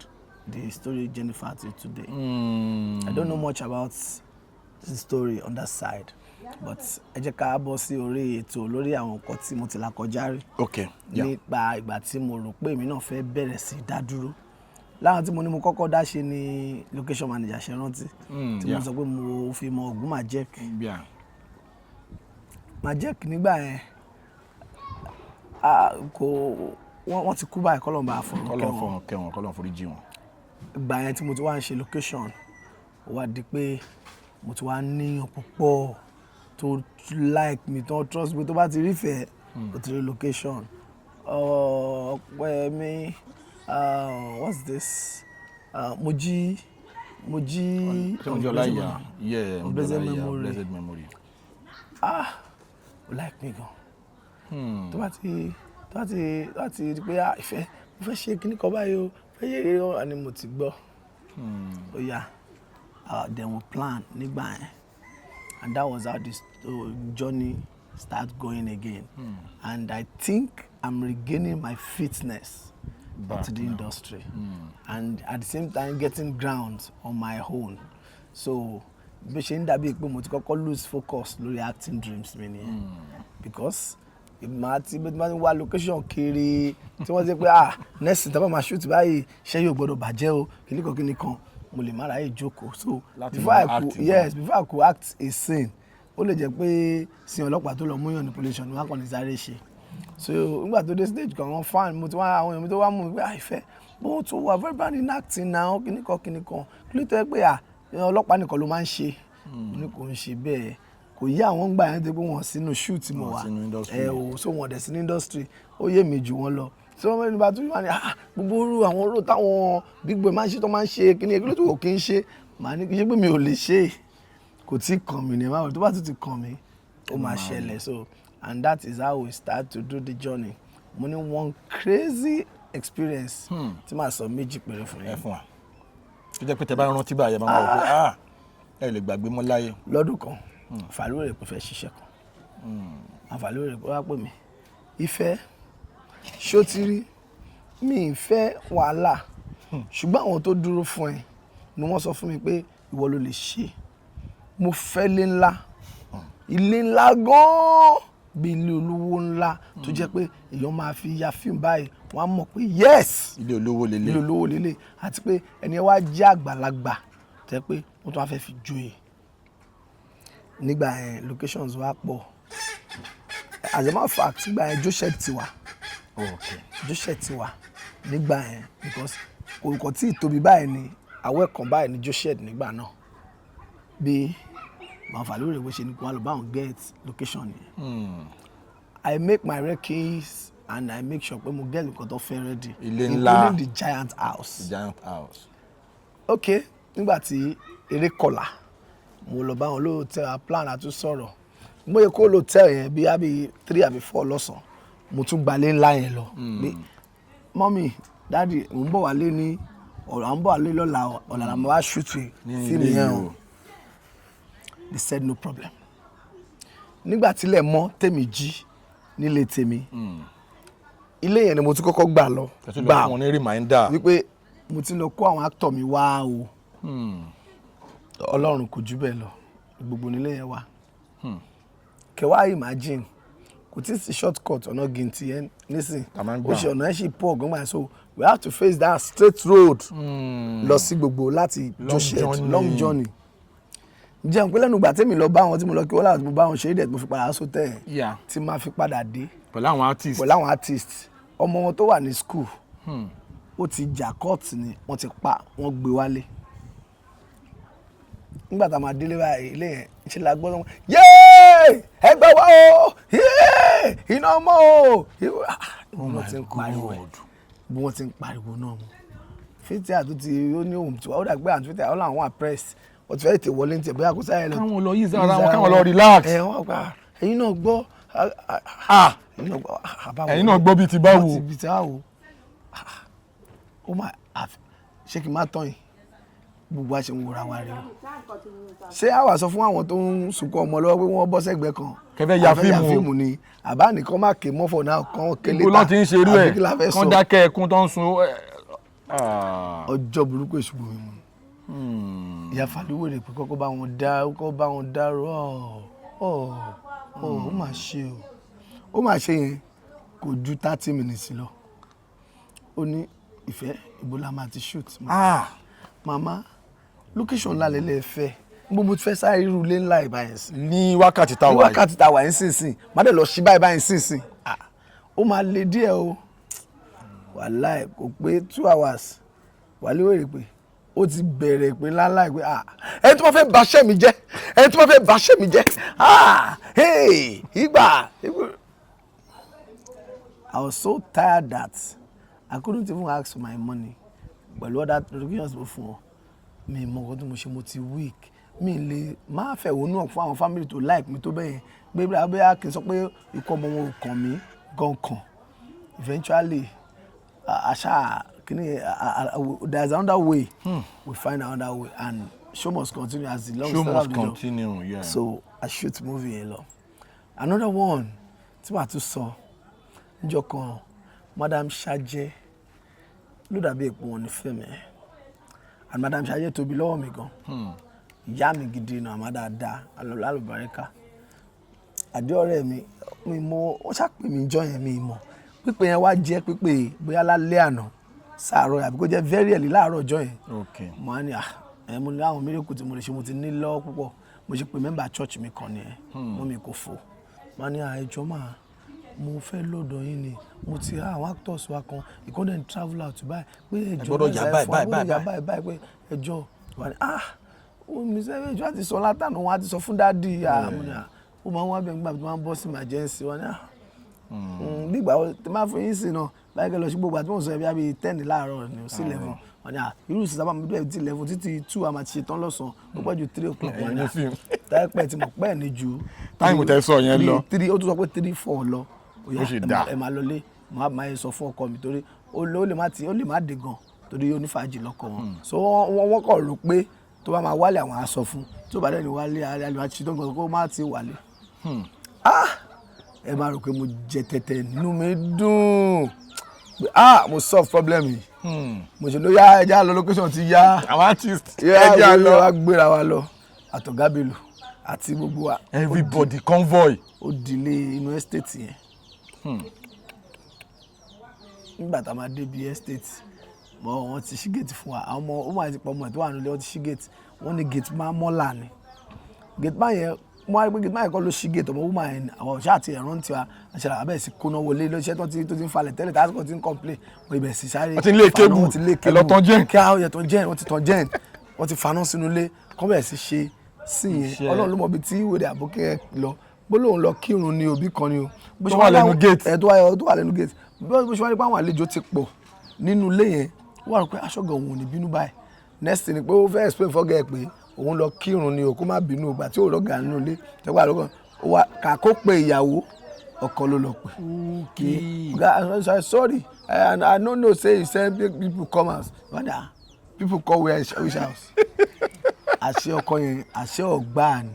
B: the story Jennifer to today. I don't know much about the story on that side, but ẹ jẹ́ ká bọ́ sí orí ètò lórí àwọn nǹkan tí mo ti là kọjá rí nípa ìgbà tí mo rò pé èmi náà fẹ́ bẹ̀rẹ̀ sí í dá dúró. Láwọn tí mo ní mo kọ́kọ́ dá ṣe ni location manager, ṣe rántí tí mo sọ pé mo fi mọ Ògún Majek? Majek nígbà yẹn, ah, kò wọ́n ti kú báyìí, kọ́lọ́n bá fọ̀rọ̀
A: Kọ́lọ́n
B: kẹ́wọn.
A: fọ̀run kẹ́wọn, kọ́lọ́n forí jì wọ́n.
B: Ìgbà yẹn tí mo ti wá ń ṣe location, ó wá di pé mo ti wá níyàn púpọ̀ tó like mi, tó trust me, tó bá ti rí fẹ́, ó ti rí location. Ọpẹ́ mi, what's this, Mojí Mojí.
A: Ṣé Mojí Ọláìyá? Yeah,
B: of
A: Mojí
B: blessed
A: Ọláìyá,
B: memory.
A: blessed memory.
B: Ah, ó like me gan. Tó bá ti di pé, ah, ìfẹ́, mo fẹ́ ṣe kíní kan báyìí o, fẹ́ ṣe eré kan ni, mo ti gbọ́. Ó yá, then we plan nígbà yẹn, and that was how this journey start going again. And I think I'm regaining my fitness
A: back
B: to the
A: now.
B: Industry and at the same time getting ground on my own. So bí ó ṣe ń dàbí pé mo ti kọ́kọ́ lose focus lórí acting dreams mi nìyẹn, because màá ti bí wọ́n wá location kiri tí wọ́n ti pé, ah, next time máa shoot báyìí, iṣẹ́ yóò gbọ́dọ̀ bàjẹ́ o, kìnnìkan kìnnìkan, mo lè má ráyè jókòó. So
A: láti
B: before
A: máa
B: I could
A: act gan.
B: Yes, before I could act a scene, ó lè jẹ́ pé sin ọlọ́pàá tó lọ múyàn ní police station ni wọ́n á kàn ní sáré ṣe. So nígbà tó dé stage kan, àwọn fan mo ti wá, àwọn èèyàn mi tó wá mú mi pé, ah, ìfẹ́, bó tún wà very bad in acting now, kìnnìkan kìnnìkan, kí ló tẹ́ pé, ah, ọlọ́pàá nìkan ló máa ń ṣe? Mo ní kò ń ṣe bẹ́ẹ̀, kò yí àwọn gbà yẹn tó pé wọ́n sínú shoot mo
A: Wọ́n
B: wà
A: sínú industry.
B: Ẹ o, so wọ́n dẹ̀ sí ní industry, ó yé mi jù wọ́n lọ. So wọ́n ní bá tún wà ní, ah, gbogbo orú àwọn orú táwọn big boy máa ń ṣe, tó máa ń ṣe kíní, kí ló tó kò kí ń ṣe? Màá ní kí ṣe pé mi ò lè ṣe é, kò tí ì kàn mí ní ẹ máa, tó bá tún ti kàn mí, ó máa ṣẹlẹ̀. So and that is how we start to do the journey. Mo ní one crazy experience tí màá sọ méjì péré fún
A: Ẹ
B: yín.
A: fún wa, tó jẹ́ pé tẹ bá rántí báyìí, ẹ máa wò pé, ah, ẹ lè gbàgbé mọ́ láyé.
B: Lọ́dún kan, Fàlúwèrè pé fẹ́ ṣiṣẹ́ kan, àfàlúwèrè pé wá pè mí, ìfẹ́, ṣó ti rí mi ì fẹ́ wàhálà, ṣùgbọ́n àwọn tó dúró fún ẹ ni wọ́n sọ fún mi pé ìwọ ló lè ṣe. Mo fẹ́ ilé ńlá, ilé ńlá gan-an, bí ilé olówó ńlá tó jẹ́ pé èèyàn máa fi ya fíìmù báyìí, wọ́n á mọ̀ pé yes,
A: ilé olówó lélẹ̀.
B: Ilé olówó lélẹ̀, àti pé ẹni ẹ wá jẹ́ àgbàlagbà tó jẹ́ pé wọ́n tún wá fẹ́ fi joyè. Nígbà yẹn, locations wa pọ̀. As a matter of fact, nígbà yẹn, Joseph ti wà. Joseph ti wà nígbà yẹn, because kò tí ì tóbi báyìí ni, àwọ̀ ẹ̀kan báyìí ni Joseph nígbà náà. Bí màá fà lórí ìwé ṣe ni kó wá lọ bá àwọn get location yẹn, I make my records and I make sure pé mo get nǹkan tó fẹ́ ready,
A: Ilé ńlá.
B: including the giant house.
A: The giant house.
B: Ok, nígbà tí eré kọlà, mo lọ bá wọn lóòótọ́, a plan, àtún sọ̀rọ̀. Mo yẹ kó lóòótọ́ yẹn bí àbí 3 àbí 4 lọ́sàn-án, mo tún gbalé ńlá yẹn lọ pé, mummy, daddy, mò ń bọ̀ wálé ní ọ̀rọ̀, à ń bọ̀ wálé lọ́la, ọ̀la la máa wá shoot
A: ní
B: fíìmù
A: ilé
B: yẹn
A: yìí
B: o.
A: o.
B: They said no problem. Nígbà tílẹ̀ mọ́, tèmi jí nílé tèmi, ilé yẹn ni mo tún kọ́kọ́ gbà lọ.
A: Ẹ tún lọ
B: gbà
A: fún wọn ní reminder.
B: Wípé mo ti lọ kó àwọn actor mi wá o. Ọlọ́run kò jù bẹ́ẹ̀ lọ, gbogbo nílé yẹn wà. Kẹwàá, imagine, kò tí ì sí short cut ọ̀nà gìntì yẹn nísìn.
A: Tá máa ń
B: Ó
A: gbà.
B: ṣe ọ̀nà ẹ̀ ṣì pọ̀ gan-an, so we have to face that straight road lọ sí gbogbo láti
A: Long
B: Joseph.
A: journey.
B: Long journey. Jẹun pé lẹ́nu ìgbà tèmi lọ bá wọn, tí mo lọ kí wọ́n láti mo bá wọn ṣe é dẹ̀, tí mo fi padà sótẹ̀ yẹn, tí máa fi padà dé
A: pẹ̀lú àwọn artist.
B: Pẹ̀lú àwọn artist, ọmọ wọn tó wà ní school, ó ti jà court ni wọ́n ti pa, wọ́n gbé wálé. Nígbà tá a máa délé báyìí, ilé yẹn ṣe la gbọ́ wọn, yéé, ẹ gbà wá o, yéé, iná mọ́ o. Bí wọ́n ti ń pariwo ẹ̀, bí wọ́n ti ń pariwo náà mọ́ Fathia tó ti ó ní ohun tí ó dàgbé àti Fathia ó láwọn wà press, wọ́n ti fẹ́ tètè wọlé ní tiẹ̀, bóyá kó sáyẹn lọ.
A: Káwọn lọ yí sára wọn, káwọn lọ relax.
B: Ẹ wọ́n gbà, ẹ̀yin náà gbọ́.
A: Ah,
B: ẹ̀yin náà gbọ́ àbáwọ̀.
A: Ẹ̀yin náà gbọ́ bíi ti báwo.
B: Bíi ti báwo. Ó máa ṣé kí n má tán yìí, gbogbo wa ṣe ń wòra wa rè o. Ṣé a wà sọ fún àwọn tó ń sunkún ọmọ lọ́wọ́ pé wọ́n bọ́ sẹ́gbẹ̀ẹ́ kan?
A: Kẹfẹ́ ya
B: A fẹ́ ya
A: fíìmù.
B: Fíìmù ni àbá nìkan má ké mọ́fọ̀ náà kàn kélé.
A: Ibo ló ti ń ṣerú
B: Àbí
A: ẹ̀?
B: kí la fẹ́
A: Kán
B: sọ?
A: dákẹ́ ẹkún tó ń sun ẹ̀. Ah.
B: Ọjọ́ burúkú èṣù bomi mu. Ìyá Fàlúwèrè pé kọ́kọ́ bá wọn dá, kọ́kọ́ bá wọn dárò. Ọ̀ ọ̀ ó mà ṣe o, ó mà ṣe yẹn. Kò ju 30 minutes lọ, ó ní, ìfẹ́, ibo la máa ti shoot?
A: Ah.
B: Màmá, location ńlá lẹ́lẹ́ fẹ́, gbogbo ti fẹ́ sáré irú ilé ńlá ìbáyẹn sí.
A: Ní wákàtí tá a
B: Ní
A: wà yìí.
B: wákàtí tá a wà yín sínsìn, má dẹ̀ lọ sí báyìí báyìí sínsìn. Ah, ó máa le díẹ̀ o. Wàláì, kò pé 2 hours, wàlíwèrè pé ó ti bẹ̀rẹ̀ pé ńláńlá pé, ah, ẹni tí wọ́n fẹ́ baṣẹ́ mi jẹ́, ẹni tí wọ́n fẹ́ baṣẹ́ mi jẹ́, ah, hey, ìgbà. I was so tired that I couldn't even ask for my money pẹ̀lú other locations mo fún ọ. Mi mọ nǹkan tí mo ṣe, mo ti weak, mi lè má fẹ̀hónú hàn fún àwọn family tó like mi tó bẹ́yẹn, pé bóyá kí n sọ pé ikú ọmọ wọn ò kàn mí gan kàn. Eventually, àṣà kìíní, there is another way. We find another way and show must continue as the long
A: Show
B: start
A: must
B: of the job.
A: continue, yeah.
B: So I shoot movie yẹn lọ. Another one tí màá tún sọ, níjọ́ kan, Madam Sajẹ ló dàbí èpò wọn ní fíìmù yẹn, and Madam Sajẹ tóbi lọ́wọ́ mi gan, ìyá mi gidi nù, àmọ́ dáadáa alùbáríkà àdé ọ̀rẹ́ mi. Mi mọ ó ṣàpè mí jọ yẹn, mi mọ̀ pípé yẹn wá jẹ́ pípé bóyá lálẹ́ àná sáàárọ̀ àbí kó jẹ́ very early láàárọ̀ ọjọ́ yẹn. Mo á ní à ẹ, mo ní àwọn miracle tí mo lè ṣe, mo ti ní lọ́wọ́ púpọ̀. Mo ṣe pé member church mi kan nìyẹn, mọ́ mi kò fò. Mo á ní à, ẹjọ́ máa, mo fẹ́ lọ́dọ̀ yín ni, mo ti rí àwọn actors wa kan, ìkọ́ndẹ̀ ń travel out báyìí, pé ẹjọ́
A: gbọ́dọ̀ yà báyìí,
B: fún wa,
A: báyìí,
B: gbọ́dọ̀ yà báyìí báyìí, pé ẹjọ́ wà ní ah, ó mi sẹ́ ẹjọ́ àti sọ látànà wọn àti sọ fún daddy. Àmọ́ ní à, ó máa ń wá bẹ́ẹ̀ nígbà tó máa ń bọ́ sí emergency wọn ní à bí ìgbà wo tí máa fún yín sí náà báyìí, kẹ́ lọ sí gbogbo àti mò ń sọ ẹbí àbí 10 láàárọ̀ ni sí 11. Wọn ní à, irú ìsìn sábà mi bẹ́ẹ̀ tí 11 títí 2 a máa ti ṣe tán lọ́sàn-án, ó pẹ́ ju 3 o'clock. Wọn ní à,
A: Ẹ̀yin ní fíìmù.
B: táyẹ̀pẹ́ tí mo pẹ́ ní ju
A: Time tẹ́ sọ yẹn lọ.
B: 3, ó tún sọ pé 3 4 lọ. Ó yá,
A: Ó sì
B: ẹ
A: dáa.
B: ẹ máa lọlé. Mo á máa sọ fún ọkọ mi torí ó lè má ti, ó lè má dé gan torí onífàájì lọ́kọ wọn, so wọ́n kọ̀ rò pé tó bá máa wálé, àwọn á sọ fún, tó bá dẹ̀ ní wálé, alẹ́ àti ṣetán gan kó má ti wálé. Ah, ẹ máa rò pé mo jẹ tẹ̀tẹ̀, inú mi dùn pé ah, mo solve problem yìí. Mo ṣe ló yá, ẹja lọ, location ti yá.
A: Àwọn artist,
B: ẹ
A: ẹ jẹ́ à lọ.
B: Wá gbéra wa lọ, àtọ̀gá Bello àti gbogbo wa.
A: Everybody, convoy.
B: Ó dilé inú estate yẹn. Nígbà tá a máa débi estate mọ, wọn ti ṣí gate fún wa. Àwọn ọmọ ó máa ti pọ̀ ọmọ ẹ̀ tó wà nílé, wọn ti ṣí gate. Wọ́n ní gate man mọ́là ni gate man yẹn. Mo wá rí pé gate man yẹn kọ́ ló ṣí gate, ọmọ woman yẹn ni. Àwọn ọ̀ṣà àti ẹ̀rọ ń tiwa àṣà abẹ́ sí kóná wọlé lọ́sẹ̀ tó ti ń falẹ̀ tẹ́lẹ̀ tásìkò tí ń complain. Wọ́n ibẹ̀ sì sáré
A: Wọ́n ti ń lé
B: faná,
A: cable.
B: Wọ́n ti lé
A: Ẹ lọ tan gen.
B: Kí á yẹ tan gen, wọ́n ti tan gen, wọ́n ti faná sínú ilé, kọ́ bẹ̀rẹ̀ sí ṣe sí yẹn.
A: Iṣẹ́.
B: Ọlọ́run ló mọ ibi tí wèrè àbókẹ́ yẹn lọ, bó lóun lọ kírun ni, òbí kan ni o. Bó ṣe
A: Tó wà lẹ́nu gate.
B: Ẹ tó wà lẹ́nu gate. Bó ṣe wá rí pé àwọn àlejò ti pọ̀ nínú ilé yẹn, ó wà rò pé aṣọ́gàn òun ò ní bínú báyìí. Next thing ni pé ó fẹ́ explain fọ́gà ẹ̀ pé òun lọ kírun ni o, kó má bínú ìgbà tí ò rọ́gà nínú ilé tẹ́gbà lọ́gàn. Ó wá kà kó pe ìyàwó ọkọ ló lọ pè. Oga, I'm sorry, sorry, I no know say you send big people come house. Brother, people come where, which house? Àṣẹ ọkọ yẹn, àṣẹ ọgbà ni.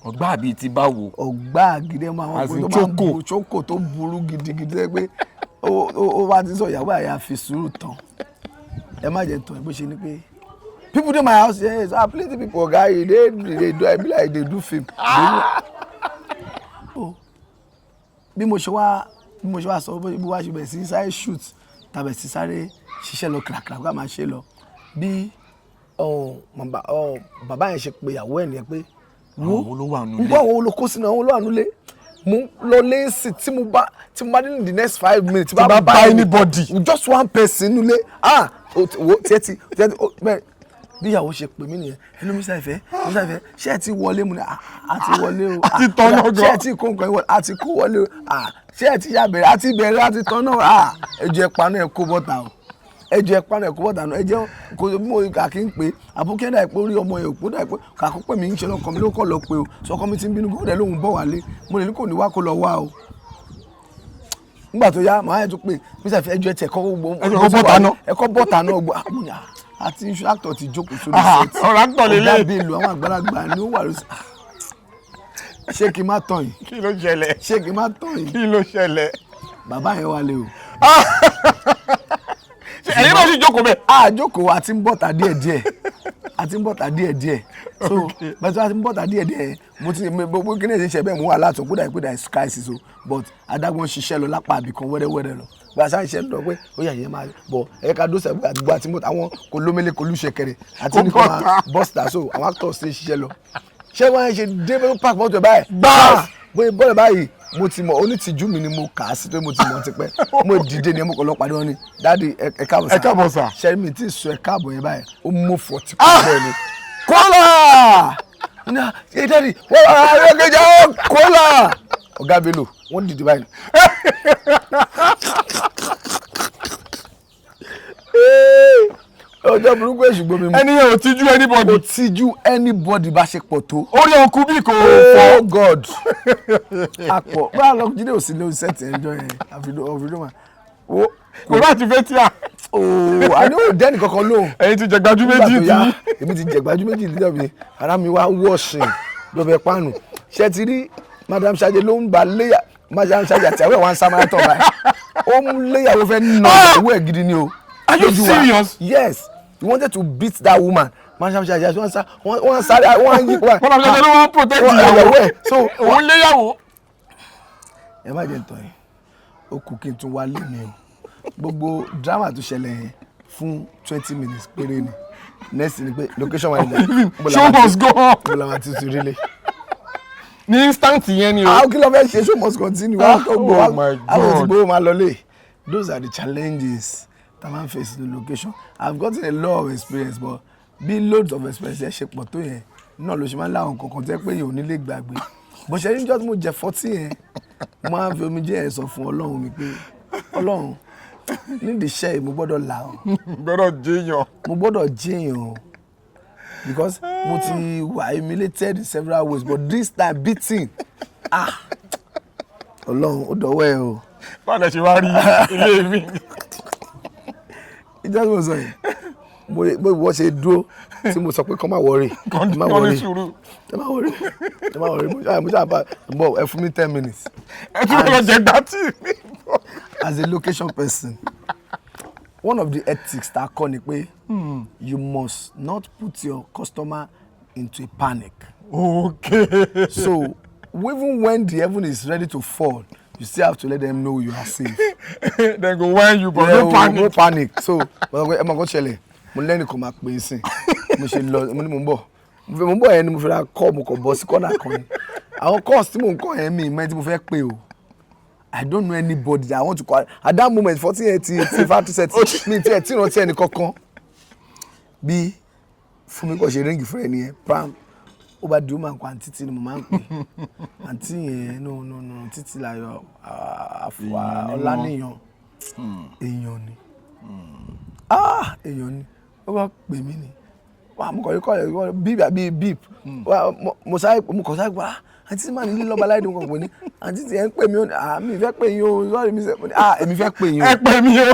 A: Ọgbà àbí ti báwo?
B: Ọgbà gidi mọ àwọn
A: As in
B: ọkùnrin tó máa ń
A: choko.
B: bu choko tó burú gidigidi tó yẹ pé ó bá ti sọ ìyàwó àyà fi sùúrù tán. Ẹ má jẹ́ tán, bó ṣe ni pé people dey my house. Yes, ah, plenty people, oga. You dey do, I be like dey do film. Oh, bí mo ṣe wá sọ bí wá ṣe bẹ̀rẹ̀ sí sáré shoot tàbẹ̀ sí sáré ṣiṣẹ́ lọ kìràkìrà kó a máa ṣe lọ, bí bàbá yẹn ṣe pe ìyàwó ẹ̀ nìyẹn pé wo
A: Àwọn wo ló wà nínú
B: ń
A: ilé?
B: gbọ́ àwọn wo ló kó sínú, àwọn ló wà nílé. Mo lọ lẹ́sìn tí mo bá dé in the next 5 minutes,
A: Tí bá bá anybody.
B: Just one person nílé, ah, wo tiẹ̀ ti ó bẹ́ẹ̀. Bí ìyàwó ṣe pè mí nìyẹn, "Hello, Mr. Ife, Mr. Ife, ṣé ẹ ti wọlé?" Mu ni, "Ah, a ti wọlé o."
A: A ti tọ́nà
B: "Ah,
A: gan.
B: ṣé ẹ ti kó nǹkan yín wọlé?" "A ti kó wọlé o." "Ah, ṣé ẹ ti yà bẹ̀rẹ̀?" "A ti bẹ̀rẹ̀, a ti tọ́nà." "Ah, ẹ jẹ́ ẹ paná, ẹ kó bọ́tà o, ẹ jẹ́ ẹ paná, ẹ kó bọ́tà náà, ẹ jẹ́ kó bí mo kà kí n pè àbúkẹ́ dà pé orí ọmọ yẹn òpó dà pé kàkó pè mí ń ṣe lọkọ mi ló kọ́ lọ pé o sọ ọkọ mi ti ń bínú kó dẹ̀ lóhùn bọ̀ wálé. Mo lè ní kò ní wá, kó lọ wá o. Nígbà tó yá, màá yẹn tún pé, "Mr. Ife, ẹjọ́ ẹ tẹ̀ kọ́ gbogbo
A: Ẹ kọ́ bọ́tà náà.
B: Ẹ kọ́ bọ́tà náà gbọ́." Àmọ́ ní àti iṣu actor ti jókòó sórí
A: Ah,
B: set.
A: ọ̀rọ̀ actor lélẹ̀.
B: Ọ̀gá Bello, àwọn àgbàlagbà ni ó wà lóṣù. Ṣé kí n má tàn yìí?
A: Kí ló ṣẹlẹ̀?
B: Ṣé kí n má tàn yìí?
A: Kí ló ṣẹlẹ̀?
B: Bàbá yẹn wálé o.
A: Ṣé ẹ̀yin náà sì jókòó bẹ́ẹ̀?
B: Àjókòó, àti ń bọ̀tà díẹ̀díẹ̀, àti ń bọ̀tà díẹ̀díẹ̀. So bẹ́ẹ̀ tí wọ́n ti ń bọ̀tà díẹ̀díẹ̀, mo ti gbogbo kí ni èsì ṣe bẹ́ẹ̀, mo wà látọ̀ kódà pé there is crisis o, but adágún ń ṣiṣẹ́ lọ lápá àbí kan wẹ́rẹ́wẹ́rẹ́ lọ bí a ṣáà ń ṣe lọ pé ó yà yẹn máa bọ̀, ẹ ká dóṣẹ̀ bí àdúgbò àti mọ́tò àwọn kò lómele kò lùṣẹ̀kẹrẹ àti
A: Kò
B: ní kò máa
A: bọ́ta.
B: bọ́sítà. So àwọn actors ṣe ṣiṣẹ́ lọ, ṣé wọ́n ṣe dé park mọ́tò báyìí.
A: Gbáà!
B: Bóyá bọ́ọ̀lù báyìí, mo ti mọ̀ onítìjú mi ni mo kà á sí pé mo ti mọ̀ tipẹ́. Mo dìde ni mo kọ̀ lọ pàdé wọn ni, "Daddy, ẹ káàbọ̀ sà."
A: Ẹ káàbọ̀ sà.
B: Ṣẹ́rí mi tí ì sọ ẹ káàbọ̀ yẹn báyìí, ó mú fọ̀tí kọ́ bẹ́ẹ̀ ni kọ́là ní ẹ, "Daddy, wọ́n wá ayọ́kẹ́jà kọ́là." Ọ̀gá Bello, wọ́n dìde báyìí. Ọjọ́ burúkú èṣù gbomi mu.
A: Ẹni yẹn ò tijú anybody.
B: Kò tijú anybody bá ṣe pọ̀ tó.
A: Orí ọkùn bí kò fọ́.
B: Oh God, àpọ̀ báwa lọ. Jíde ò sí lórí set ẹjọ́ yẹn, àfidó mà ó.
A: Kò bá ti fẹ́ tíà.
B: Ooo, àní ò dẹ́nì kankan lóhùn.
A: Ẹ̀yin ti jẹ gbajú
B: Nígbà
A: méjì
B: tó
A: tí.
B: yá, èmi ti jẹ gbajú méjì níjọ́ mi, ara mi wá wọ̀ṣìn lọ́bẹ̀ páànù. Ṣé ti rí Madam Ṣadé ló ń ba léyà? Madam Ṣadé àti àwọn ẹ̀ wá ń sá marathon báyìí, ó ń léyàwó fẹ́ nà ìyàwó ẹ̀ gidi ni o.
A: Are you
B: Lójú wa.
A: serious?
B: Yes, he wanted to beat that woman. Madam Ṣadé àti wọ́n sá, wọ́n sáré, wọ́n yí.
A: Madam Ṣadé ló wọ́n protect
B: ìyàwó
A: ìyàwó
B: ẹ̀ so
A: òun léyàwó.
B: Ẹ má jẹ́ ntọ́ yẹn, ó kù kí n tún wá lé mi o. Gbogbo drama tó ṣẹlẹ̀ yẹn fún 20 minutes péré ni. Next ni pé location manager, níbo la
A: Show
B: máa ti-
A: must go on.
B: níbo la máa ti tún rí lé.
A: Ní instant yẹn ni o.
B: Àwọn kí ló fẹ́ ṣe? Show must continue. Wọ́n tó gbọ́
A: Oh my
B: àwọn tí
A: God.
B: gbowó máa lọlé. Those are the challenges tá a máa ń face in the location. I've gotten a lot of experience, but bí loads of experience yẹn ṣe pọ̀ tó yẹn náà ló ṣe máa ń láwọn kankan tẹ́ pé èèyàn ò ní lè gbàgbé. Bó ṣe ní jọ́ tí mo jẹ 40 yẹn, mo máa ń fi omijé yẹn sọ fún Ọlọ́run mi pé, Ọlọ́run, nídìí iṣẹ́ yìí, mo gbọ́dọ̀ là ọ́.
A: Gbọ́dọ̀ jẹyàn.
B: Mo gbọ́dọ̀ jẹ́yàn o, because mo ti wà humiliated in several ways, but this time, beating, ah, Ọlọ́run, ó dọ̀wọ́ ẹ o.
A: Báwo lẹ ṣe wá rí ilé mi?
B: Ìjọba tí mo sọ yìí, mo wọ́n ṣe dúró tí mo sọ pé kọ́ máa worry, ẹ má
A: Kọ́ ní
B: worry,
A: sùúrù.
B: Ẹ má worry, ẹ má worry. Mo ṣáà bá bọ̀, ẹ fún mi 10 minutes.
A: Ẹ tún lọ jẹ gbátì mi.
B: As a location person, one of the ethics tá a kọ́ ni pé you must not put your customer into a panic. So even when the heaven is ready to fall, you still have to let them know you are safe.
A: Dem go whine you, but
B: Yeah,
A: no
B: o,
A: panic.
B: No panic. So mo sọ pé ẹ mọ nǹkan ṣẹlẹ̀, mo lẹ́nu kan máa pè é sìn. Mo ṣe lọ, mo ní mo ń bọ̀, mo ń bọ̀ yẹn ni mo fi ra kọ́, mo kàn bọ́ sí kọ́nà kan ni. Àwọn calls tí mò ń kọ́ yẹn, mi ìmọ̀ ẹni tí mo fẹ́ pè o. I don't know anybody that I want to call at that moment. 14 yẹn ti factory set mi ti ẹ̀ tí ìrántí ẹni kankan. Bí fún mi kò ṣe ring fún ẹni yẹn, pam, ó bá di ó máa ń kọ àǹtí tí ni mo máa ń pè àǹtí yẹn. No, no, no, títí láyọ̀ àfọwà ọlánìyàn, èèyàn ni, ah, èèyàn ni. Ó bá pè mí ni wà, mo kàn rí call ẹ̀ bíp àbí bíp. Wà, mo sáré, mo kàn sáré pa àǹtí tí màá nílé lọ́ba láìdé. Mo kàn pè ní àǹtí tí ẹ̀ ń pè mí. Ó ní, ah, mi fẹ́ pè yín o, sorry, mi sẹ́ mo ní, ah, èmi fẹ́ pè yín o.
A: Ẹ pè mí o.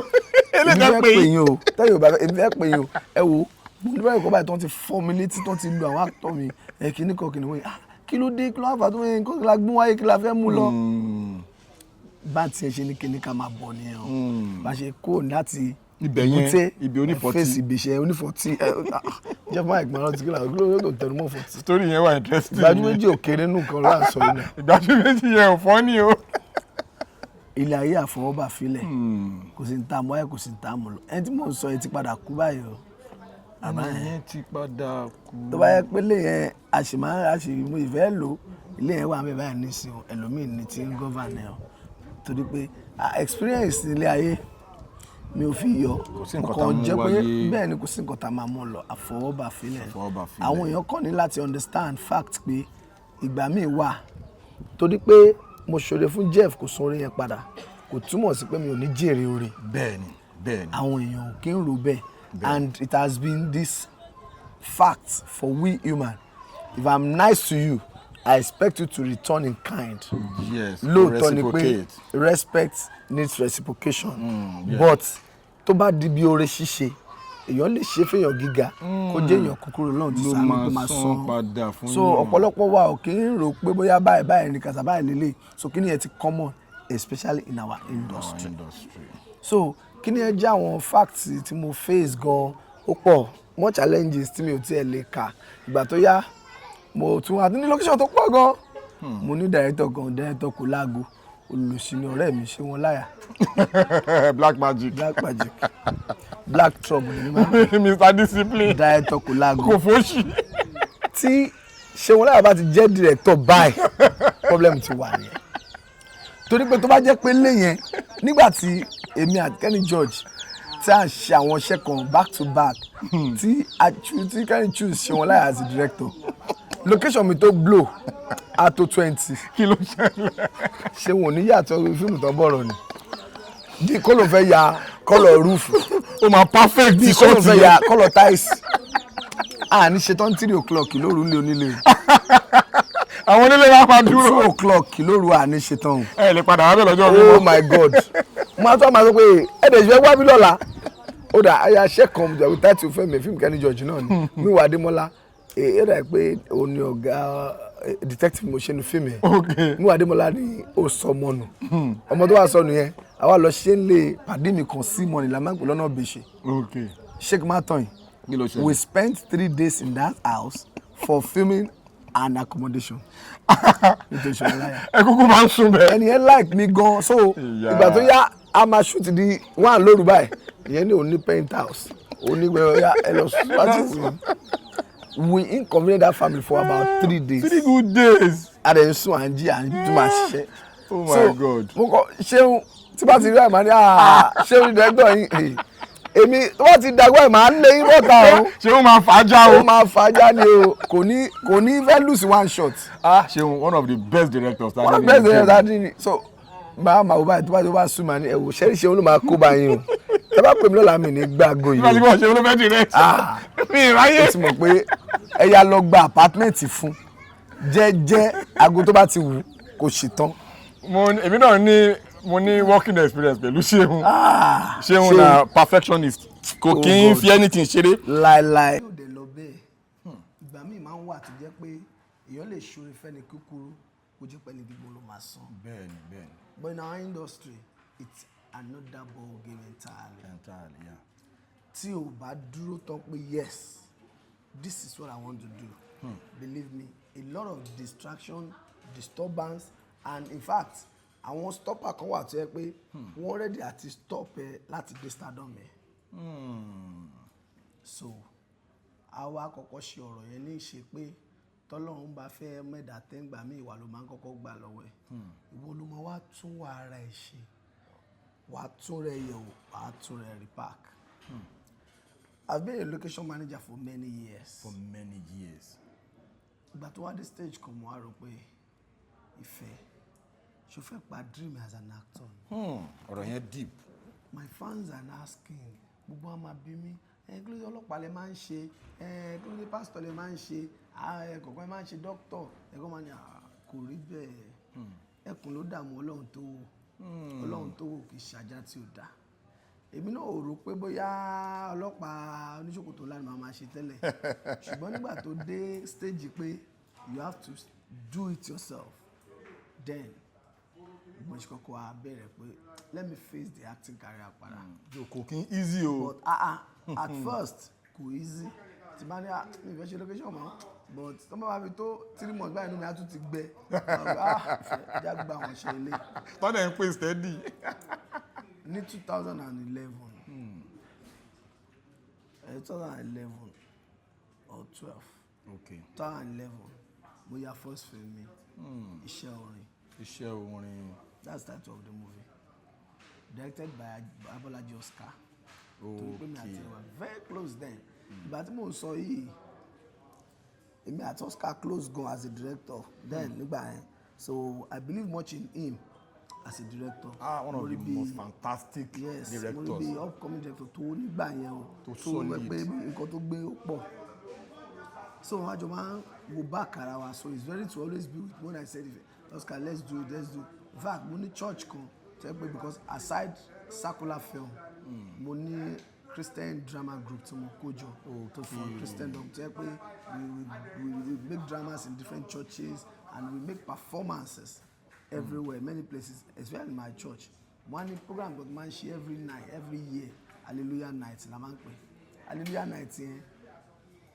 B: Èmi
A: Eléyìí
B: fẹ́
A: pè
B: pè
A: yín.
B: yín o, tẹ́yìn ò bá fẹ́, èmi fẹ́ pè yín o. Ẹ wo, mo ní báyìí kọ́ báyìí tó ń ti fọ́ mi létí, tó ń ti lu àwọn actor mi ẹ kíní kan kíní wọ́n yìí. Ah, kí ló dé? Kí ló wá fà tó ń kó kí la gbún wáyé, kí la fẹ́ mú lọ? Bá tiẹ̀ ṣe ní kíní ká máa bọ̀ nìyẹn o. Bá ṣe kó láti
A: Ibẹ̀ yẹn,
B: Èbúté,
A: ibi onífọ̀tí.
B: fèsì ìbíṣẹ́ onífọ̀tí ẹ jẹ́ fún àìgbọ́n rántí kí ló kí ló tó tẹnu mọ́ fọ̀tí.
A: Story yẹn wà interesting.
B: Ìgbájú méjì ò kéré nù kan láà sọ yìí náà.
A: Ìgbájú méjì yẹn ò fọ́ ni o.
B: Ilé ayé àfọwọ́bà filẹ̀, kò sí ní tá a mọ̀ ayé, kò sí ní tá a mọ̀ lọ. Ẹni tí mò ń sọ yẹn ti padà kú báyìí o, bàbá yẹn.
A: Ti padà kú.
B: Tó bá yẹ pé ilé yẹn a sì máa a sì mú ìfẹ́ lò, ilé yẹn wà mí báyìí nísìnyí, ẹlòmíì ní ti ń govern ẹ̀ o, torí pé experience ilé ayé mi ò fi yọ.
A: Kò sí nǹkan
B: Kàn
A: tá a mú
B: jẹ́ pé
A: wáyé.
B: Bẹ́ẹ̀ ni, kò sí nǹkan tá a máa mú lọ, àfọwọ́bà filẹ̀.
A: Àfọwọ́bà filẹ̀.
B: Àwọn èèyàn kàn ní láti understand fact pé ìgbà míì wà, torí pé mo ṣoore fún Jeff, kò san oore yẹn padà, kò túmọ̀ sí pé mi ò ní jèrè oore.
A: Bẹ́ẹ̀ni, bẹ́ẹ̀ni.
B: Àwọn èèyàn ò kí ń rò bẹ́ẹ̀, and it has been this fact for we human: if I'm nice to you, I expect you to return in kind. Lóòótọ́ ni pé
A: Reciprocate.
B: Respect needs reciprocation,
A: yeah.
B: but tó bá di bí oore ṣíṣe, èèyàn lè ṣe fẹ́yàn gíga, kó jẹ́ èèyàn kúkúrú lọ́run ti
A: Ló
B: sàánú
A: máa
B: tó máa
A: san
B: san
A: padà fún
B: so
A: yàn.
B: Ọ̀pọ̀lọpọ̀ wa ò kí ń rò pé bóyá báyìí báyìí ní kàtà báyìí lélẹ̀. So kí ni ẹ ti common, especially in our industry.
A: Our industry.
B: So kí ni ẹ jẹ́ àwọn facts tí mo face gan, ó pọ̀ more challenges tí mi ò tiẹ̀ lè kà. Ìgbà tó yá, mo tún àti ní location tó pọ̀ gan, mo ní director gan, director kò láago, olùsí ni ọ̀rẹ́ mi ṣé wọn láyà.
A: Black magic.
B: Black magic, black trouble ni mi máa ń pè.
A: Mr Discipline.
B: Director kò láago.
A: Kò fóṣì.
B: Tí ṣé wọn láyà bá ti jẹ́ director báyìí, problem ti wà nìyẹn, torí pé tó bá jẹ́ pé lé yẹn, nígbà tí èmi àti Kenny George tí a ṣe àwọn iṣẹ́ kan back to back, tí a tí Kenny choose ṣe wọn láyà as a director, location mi tó blow a tó 20.
A: Kí ló ṣẹlẹ̀?
B: Ṣé wọn ò ní yàtọ̀ fíìmù tó bọ̀rọ̀ ni bí kó ló fẹ́ ya colour roof.
A: Ó máa perfect.
B: Bí
A: shot
B: kọ́lọ̀ fẹ́
A: yẹn.
B: Ya colour tiles, a ní ṣetán 3 o'clock lóru ńlẹ̀ onílé.
A: Àwọn onílé máa dúró.
B: 2 o'clock lóru, a ní ṣetán o.
A: Ẹ lè padà wá bẹ̀ lọ́jọ́ mi.
B: Oh my God, mo máa tó máa sọ pé ẹ dẹ̀ ṣe wá bí lọ́la. Ó dà ayé aṣẹ́ kan jàwé táìtì fẹ́ mi, fíìmù Kenny George náà ni, Múyìwá Adémọ́lá. Ó dà pé òun ni ọ̀gá detective mo ṣe nu fíìmù yẹn. Múyìwá Adémọ́lá ni ó sọ ọmọ nù. Ọmọ tó wà sọnù yẹn, àwa lọ ṣe ń lè pàdé mi kan sí mọ́ni la máa ń pè lọ́nà bèṣe. Sheikh Matoyin.
A: Kí ló ṣẹlẹ̀?
B: We spent 3 days in that house for filming and accommodation, nítorí ṣọlá láyà.
A: Ẹ kúkú máa ń sùn bẹ́ẹ̀.
B: Ẹni yẹn like mi gan, so
A: Ìyá.
B: ìgbà tó yá, a máa shoot di 1 lóru báyìí. Ìyẹn ní òun ní penthouse, òun ní gbẹ̀rẹ̀ ya ẹ lọ sùn láti wù. We inconvenient that family for about 3 days.
A: 3 good days.
B: A dẹ̀ ń sùn, à ń jí, à ń tún máa ṣiṣẹ́.
A: Oh my
B: So,
A: God.
B: mo kọ ṣéun tí bá ti rí àmà ní ṣéun ní director yín, èmi tó bá ti dàgbà ẹ̀ máa ń lé yín bọ́ta o.
A: Ṣé ó máa fà á já o?
B: Ó máa fàájà ni o, kò ní fẹ́ lose one shot.
A: Ah, Ṣeun, one of the best directors.
B: One of the best directors that did so. Máa wò báyìí, tó bá sún màá ní ẹ̀wò ṣẹ́rí, ṣeun ló máa kó bá yín o. Tẹ́ bá pè mí lọ́la, mi ní gbàgbó
A: Nígbà tí
B: yìí.
A: wọ́n ṣe ló fẹ́ direct.
B: Ah.
A: Mi ìráyè.
B: O ti mọ̀ pé ẹ yá lọ gba apartment fún jẹ́jẹ́, aago tó bá ti wù kò sì tán.
A: Èmi náà ní, mo ní working experience pẹ̀lú Ṣeun.
B: Ah,
A: Ṣeun na perfectionist. Kò
B: Oh
A: kí ń
B: God.
A: fi anything ṣeré.
B: Láéláé. Yóò dẹ̀ lọ bẹ́ẹ̀. Ìgbà míì máa ń wà tó jẹ́ pé èèyàn lè ṣoore fẹ́ni kúkúrú, kó jẹ́ pẹ́ni gígùn ló máa san.
A: Bẹ́ẹ̀ni, bẹ́ẹ̀ni.
B: But in our industry, it's another ball game entirely.
A: Entirely, yeah.
B: Tí o bá dúró tán pé yes, this is what I want to do, believe me, a lot of distraction, disturbance, and in fact, àwọn stopper kan wà tó yẹ pé wọ́n ready àti stop ẹ láti dé stardom ẹ. So àwa kọ́kọ́ ṣe ọ̀rọ̀ yẹn ní ìṣe pé tọ́lọ́run bá fẹ́ mẹ́ta tẹ́ǹgbà mí, ìwà ló máa ń kọ́kọ́ gbà lọ́wọ́ ẹ̀. Ìwọ ló máa wá tún wà ara ẹ̀ ṣe, wàá tún rẹ̀ yẹ̀wò, wàá tún rẹ̀ repack. I've been a location manager for many years.
A: For many years.
B: Ìgbà tó wá dé stage kan, mo wá rò pé, ìfẹ́ ṣo fẹ́ pa dream as an actor ni?
A: Ọ̀rọ̀ yẹn deep.
B: My fans are asking, gbogbo wọn máa bí mi, ẹ kí ló dé ọlọ́pàá lẹ máa ń ṣe, ẹ kí ló dé pásítọ̀ lẹ máa ń ṣe, ẹ kọ̀ọ̀kan máa ń ṣe dókítọ̀, ẹ kọ́ máa ní, kò rí bẹ́ẹ̀. Ẹkùn ló dààmú Ọlọ́run tó wò, Ọlọ́run tó wò kì í ṣàjá tí ò dáa. Èmi náà ò rò pé bóyá ọlọ́pàá oníṣòkòtò ńlá ni màá máa ṣe tẹ́lẹ̀, ṣùgbọ́n nígbà tó dé stage pé you have to do it yourself, then mo ṣe kọ́kọ́ wá bẹ̀rẹ̀ pé let me face the acting career padà.
A: Kò kí ń easy o.
B: But at first kò easy. Tí bá ní mi ì fẹ́ ṣe location mọ́, but tó bá fi tó 3 months báyìí, inú mi á tún ti gbẹ, já gba àwọn ṣe ilé.
A: Tọ́lẹ̀ ń pè steady.
B: Ní 2011, 2011 or 12, 2011, mo ya first film mi, Iṣẹ́ Orin.
A: Iṣẹ́ Orin.
B: That's the title of the movie, directed by Abolaji Oscar, torí pé mi àti ẹ̀ were very close then. Ìgbà tí mò ń sọ yìí, èmi àti Oscar close gan as a director then nígbà yẹn, so I believe much in him as a director.
A: Ah, one of
B: Mo
A: the
B: rí bí-
A: most fantastic
B: Yes, mo rí
A: directors.
B: bí upcoming director tó nígbà yẹn o.
A: Tó
B: Tó wẹ́
A: solid.
B: pé nǹkan tó gbé ó pọ̀, so wọn àjọ máa ń wo back ara wa, so it's very to always be with me when I said, "Oscar, let's do it, let's do it." In fact, mo ní church kan tó yẹ pé, because aside secular film, mo ní Christian drama group tí mo kó jọ tó for Christian dom, tó yẹ pé we make dramas in different churches and we make performances everywhere, many places, especially in my church. Wọ́n á ní program kan tó máa ń ṣe every night, every year, Hallelujah Night la máa ń pè. Hallelujah Night yẹn,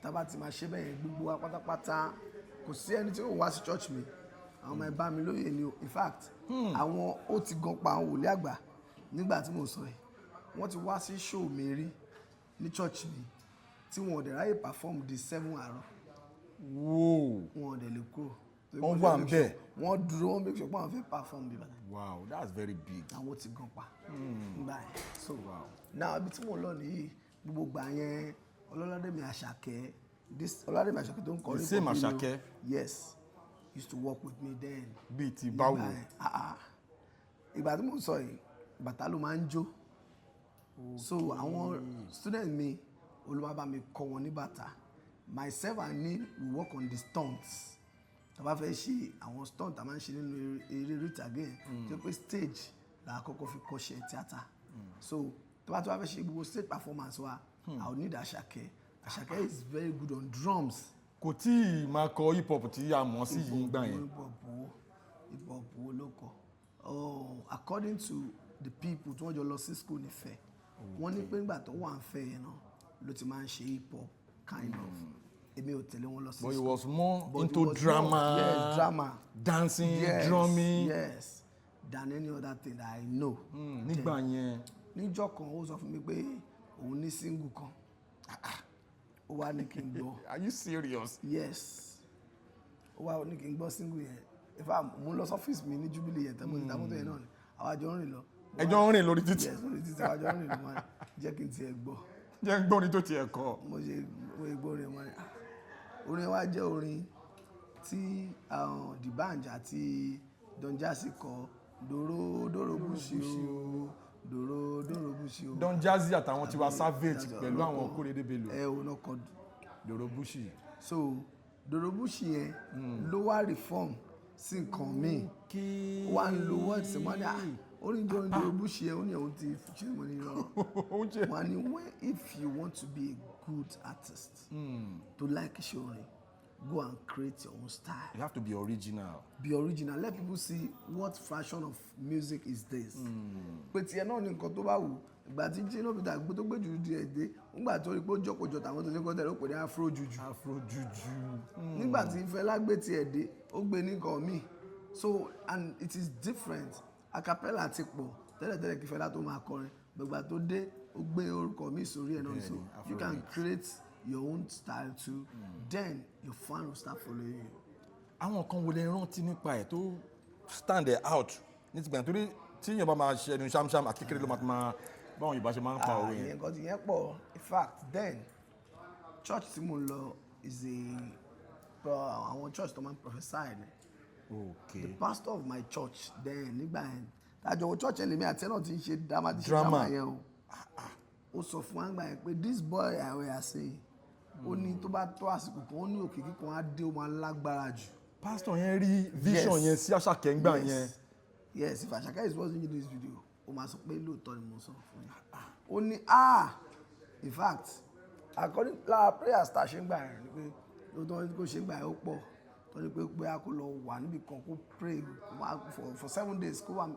B: tábà ti máa ṣe bẹ́ẹ̀ yẹn, gbogbo wa pátápátá, kò sí ẹni tí kò wá sí church mi. Àwọn ọmọ ẹ bá mi lóye ni o. In fact, àwọn ó ti gan pa àwọn wòlíì àgbà nígbà tí mo sọ yìí, wọ́n ti wá sí show mi rí ní church mi tí wọn ò dẹ̀ ráyè perform di 7 àárọ̀. Wọn ò dẹ̀ lè kúrò.
A: Wọ́n wà ńbẹ̀.
B: Wọ́n dúró, wọ́n make sure pé àwọn fẹ́ perform bí bàtà.
A: Wow, that's very big.
B: Àwọn ti gan pa nígbà yẹn. So now, ibi tí mò ń lọ nìyí, gbogbo gbà yẹn, Ọlọ́ládẹ́mi Àṣàkẹ́, this Ọlọ́ládẹ́mi Àṣàkẹ́ tó ń kọrin
A: The same
B: for me o.
A: Àṣàkẹ́?
B: Yes, used to work with me then.
A: Bíi ti báwo?
B: Nígbà yẹn, ah, ah. Ìgbà tí mò ń sọ yìí, bàtà ló máa ń jó. So àwọn student mi olùwà bá mi kọ́ wọn ní bàtà. Myself and me, we work on the stunts. Tá a bá fẹ́ ṣe àwọn stunt tá a máa ń ṣe nínú eré orí ìtàgé yẹn, tó pé stage là á kọ́kọ́ fi kọ́ṣẹ́ tíátà. So tó bá fẹ́ ṣe gbogbo stage performance wa, I will need Àṣàkẹ́. Àṣàkẹ́ is very good on drums.
A: Kò tí ì máa kọ hip hop tí a mọ̀ sí yìí gbà yẹn.
B: Hip hop wo? Hip hop wo ló kọ? Oh, according to the people tí wọ́n jọ lọ sí school nífẹ̀ẹ́, wọ́n ní pé nígbà tó wà ń fẹ́ yẹn náà ló ti máa ń ṣe hip hop kind of. Èmi ò tẹ̀lé wọn lọ sí
A: But he
B: school.
A: was more
B: But
A: into
B: he was
A: drama,
B: more, yes, drama,
A: dancing,
B: yes,
A: drumming.
B: Yes, than any other thing that I know.
A: Nígbà yẹn.
B: Níjọ́ kan, ó sọ fún mi pé òun ní single kan, ó wá ní kí n gbọ́.
A: Are you serious?
B: Yes, ó wá ní kí n gbọ́ single yẹn. In fact, mo ń lọ sọ́fíìsì mi ní Jubilee yẹn tẹ́mọ̀ ìta mọ́tò yẹn náà ni àwa jọ ń rìn lọ.
A: Ẹ jọ ń rìn lórí títì?
B: Yes, lórí títì. Àwa jọ ń rìn lọ. Wọn jẹ́ kí n tiẹ̀ gbọ́.
A: Jẹ́ ń gbọ́ ni tó tiẹ̀ kọ.
B: Mo ṣe gbọ́ orin wọn ni, ah, orin wa jẹ́ orin tí D'banj àti Don Jazzy kọ, "Dòrò dòrò bùsì o, dòrò dòrò bùsì o."
A: Don Jazzy àtàwọn Tiwa Savage pẹ̀lú àwọn Kóredé Bello.
B: Ẹ ò náà kọ
A: "Dòrò Bùsì".
B: So "Dòrò bùsì" yẹn ló wá reform sí nǹkan míì.
A: Kí
B: Ó wá ń lo words mọ́ ní, ah, orin jọ orin "Dòrò bùsì" yẹn, ó ní òun ti ṣe mọ́ ní lọ.
A: Oúnjẹ.
B: Wọ́n á ní when if you want to be a good artist to like iṣẹ́ orin, go and create your own style.
A: You have to be original.
B: Be original. Let people see what fashion of music is this. Pé tiẹ̀ náà ní nǹkan tó bá wù. Ìgbà tí Shina Peter gbé tó gbé jù díẹ̀ dé, nígbà tó rí pé ó jókòó jọ tàwọn tó ṣe kọ́ tẹ̀lé, ó pè ní afro juju.
A: Afro juju.
B: Nígbà tí Fẹlá gbé tiẹ̀ dé, ó gbé ní nǹkan míì. So, and it is different. Acapella ti pọ̀ tẹ́lẹ̀tẹ́lẹ̀ kí Fẹlá tó máa kọrin. Gbogbo tó dé, ó gbé orúkọ míì sórí ẹ̀ náà. So you can create your own style too, then your fan will start following you.
A: Àwọn kan wo lè rántí nípa ẹ̀ tó stand there out ní ti gbà? Torí tí èèyàn bá máa ṣe ẹnu ṣámṣám àti kékeré ló máa ti máa báwọn Yorùbá ṣe máa ń pa òwe
B: Ah,
A: yẹn.
B: ìyẹn nǹkan tí yẹn pọ̀. In fact, then church tí mo lọ is a àwọn church tó máa ń prophesy ni. The pastor of my church then, nígbà yẹn tájọ church yẹn, lèmi àti ẹ náà ti ń ṣe drama, ti ṣe
A: Drama.
B: drama yẹn o, ó sọ fún wa nígbà yẹn pé this boy I will say, ó ní tó bá tó àsìkò kan, ó ní òkìkí kan á dé, ó máa lágbára jù.
A: Pastor yẹn rí vision
B: Yes.
A: yẹn sí Àṣàkẹ́ ńgbà yẹn.
B: Yes, if Àṣàkẹ́ is watching this video, ó máa sọ pé lóòótọ́ ni mo sọ fún yín. Ó ní, ah, in fact, according lára prayers tá a ṣe ń gbà yẹn ni pé lóòótọ́ kó ṣe ń gbà yẹn, ó pọ̀ tó ní pé a kó lọ wà níbi kan, kó pray, kó wá for 7 days, kó wà.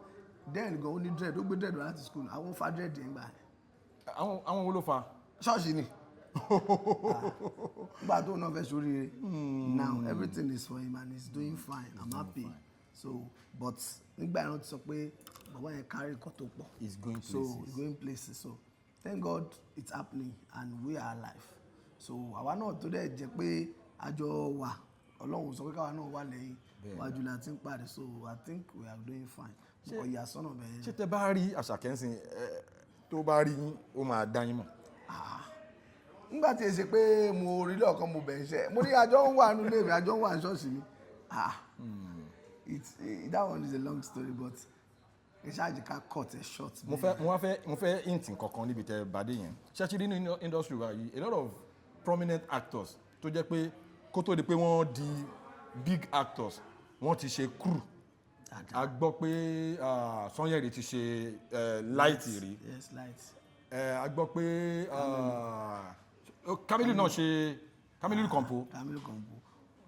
B: Then gan, ó ní dread, ó gbé dread wá láti school. Àwọn fa dread yẹn gbà yẹn.
A: Àwọn wo ló fa?
B: Ṣọ́ọ̀ṣì ni. Nígbà tó náà fẹ́ sóríire, now everything is for him and he's doing fine. I'm happy. So, but nígbà yẹn, wọ́n ti sọ pé bàbá yẹn carry nǹkan tó pọ̀.
A: He's going
B: So
A: places.
B: he's going places. So thank God it's happening and we are alive. So àwa náà tó dẹ̀ jẹ́ pé àjọ wà, Ọlọ́run sọ pé káwa náà wà lẹ́yìn wájú la ti ń pàdé. So I think we are doing fine. Mo kàn yà sọ́nà bẹ́ẹ̀.
A: Ṣé tẹ bá rí Àṣàkẹ́ ń sìn ẹ, tó bá rí yín, ó máa dá yín mọ̀?
B: Nígbà tí èsì pé mo rí lọ́ọ̀kan, mo bẹ̀ ń ṣe, mo ní àjọ ń wà nílé mi, àjọ ń wà ní ṣọ́ọ̀ṣì mi. Ah, that one is a long story, but ẹ ṣáàjì ká cut ẹ short.
A: Mo fẹ́ hint nǹkankan níbi tẹ bàdé yẹn. Ṣé ti rí nínú industry wa yìí, a lot of prominent actors tó jẹ́ pé kó tó di pé wọ́n di big actors, wọ́n ti ṣe crew. A gbọ́ pé, ah, Sanyẹ̀rì ti ṣe light rí.
B: Yes, light.
A: A gbọ́ pé, ah, Kamilu náà ṣe, Kamilu Kompo.
B: Kamilu Kompo.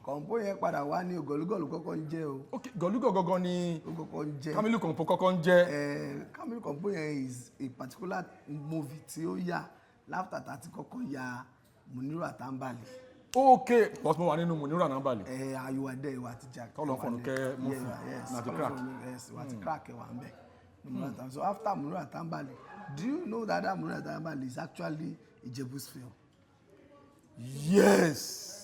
B: Kompo yẹn padà wá ní gọ̀lúgọ̀lù kọ́kọ́ ń jẹ́ o.
A: Ok, gọ̀lúgọ̀ gangan ni.
B: Ó kọ́kọ́ ń jẹ́.
A: Kamilu Kompo kọ́kọ́ ń jẹ́.
B: Kamilu Kompo yẹn is a particular movie tí ó yà láfítà tá a ti kọ́kọ́ ya Muniru Àtàǹbàlì.
A: Ok, because mo wà nínú Muniru Àtàǹbàlì.
B: Ẹ ayọ̀wádẹ ìwà àti Jack.
A: Kọ́lọ̀ fọ̀nù kẹ́ Murphy,
B: Yes.
A: àti
B: Kọ́lọ̀
A: Crack.
B: Yes, ìwà àti Crack wà ń bẹ̀. Muniru Àtàǹbàlì. So after Muniru Àtàǹbàlì, do you know that that Muniru Àtàǹbàlì is actually Ijebu's film?
A: Yes.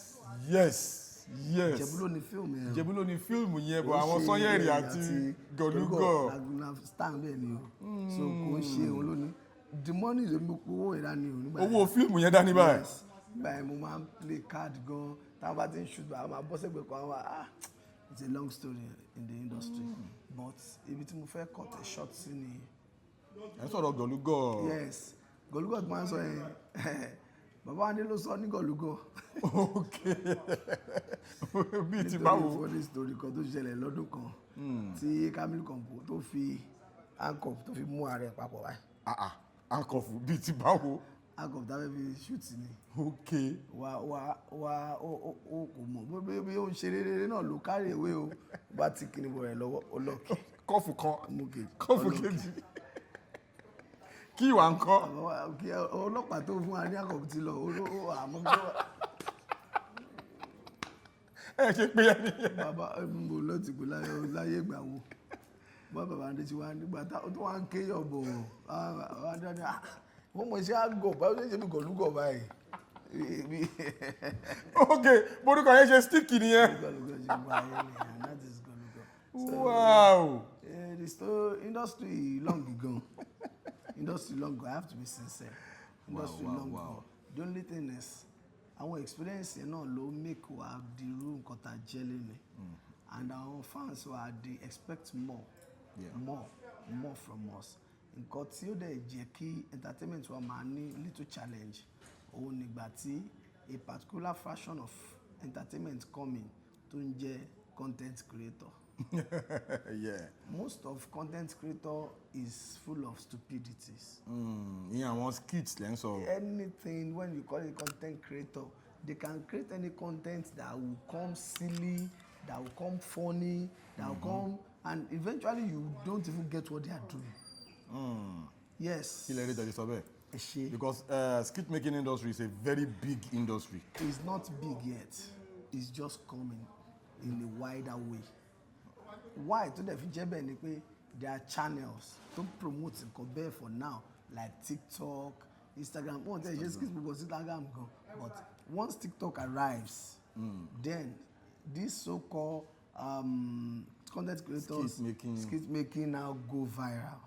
B: Ìjẹ̀bú ló ní fíìmù yẹn o.
A: Ìjẹ̀bú ló ní fíìmù yẹn bọ̀
B: Kò ń
A: àwọn
B: ṣe
A: Sanyẹ̀rì àti Gọ̀lúgọ̀.
B: Laguna star bẹ́ẹ̀ ni o. So kò ń ṣe òun ló ní the money is omi, owó ìdání o nígbà
A: Owó fíìmù yẹn dání báyìí.
B: Yes, nígbà yẹn mo máa ń play card gan. Táwọn bá ti ń shoot, àwọn máa bọ́ sẹ́gbẹ̀ẹ́ kan, àwọn, ah, it's a long story in the industry, but ibi tí mo fẹ́ cut a short sí ni
A: Ẹ̀ ń sọ̀rọ̀ Gọ̀lúgọ̀.
B: Yes. Gọ̀lúgọ̀ tó máa ń sọ yẹn, bàbá wa ní ló sọ ní gọ̀lúgọ̀.
A: Ok, bíi ti
B: Nítorí
A: báwo?
B: Funny story kan tó ṣẹlẹ̀ lọ́dún kan tí Kamilu Kompo tó fi handcuff tó fi mú ara ẹ̀ papọ̀ báyìí.
A: Ah ah, handcuff bíi ti báwo?
B: Handcuff tá a fẹ́ fi shoot ni. Wa wa wa ó ó ó kò mọ̀ bí ó ń ṣe rere náà ló carry away o, bá ti kíni bọ̀ rẹ̀ lọ́wọ́, ó lock.
A: Cuff kan.
B: Mú kejì.
A: Cuff
B: ó lock.
A: Kejì kí ìwà ń kọ́.
B: Bàbá wa, kí ọlọ́pàá tó fún wa ní handcuff ti lọ, ó àmọ́ bí wọ́n
A: Ẹ ṣe pé ẹni yẹn.
B: Bàbá ń bò ló ti pè láyé láyé ìgbà wo bá bàbá adé ti wá nígbà tó wá ń ké yọ̀bọ̀, bàbá adé ní, "Ah, wọ́n mọ̀ sí àgọ̀ báyìí, ó ṣe bí gọ̀lúgọ̀ báyìí."
A: Ok, borúkọ yẹn ṣe stick nìyẹn.
B: Gọ̀lúgọ̀ ṣe gba ayé nìyẹn, and that is gọ̀lúgọ̀. So, the industry long gan, industry long gan. I have to be sincere, industry long gan. The only thing is, àwọn experience yẹn náà ló make wa di irú nǹkan tá a jẹ́ lónìí, and àwọn fans wa, they expect more, more, more from us. Nǹkan tí ó dẹ̀ jẹ́ kí entertainment wa máa ní little challenge òun nígbà tí a particular fraction of entertainment coming tó ń jẹ́ content creator. Most of content creator is full of stupidities.
A: Ìyẹn àwọn skits lẹ́ ń sọ.
B: Anything when you call it content creator, they can create any content that will come silly, that will come funny, that will come, and eventually you don't even get what they are doing. Yes.
A: Kí lẹ rí tẹ̀lé sọ bẹ́ẹ̀?
B: Ẹ ṣe.
A: Because skit making industry is a very big industry.
B: It's not big yet, it's just coming in a wider way. Why tó dẹ̀ fi jẹ́ bẹ́ẹ̀ ni pé there are channels tó promote nǹkan bẹ́ẹ̀ for now, like TikTok, Instagram. Wọ́n tẹ̀ ṣe skit gbogbo sí Instagram gan, but once TikTok arrives, then this so-called content creators,
A: Skit making.
B: Skit making now go viral.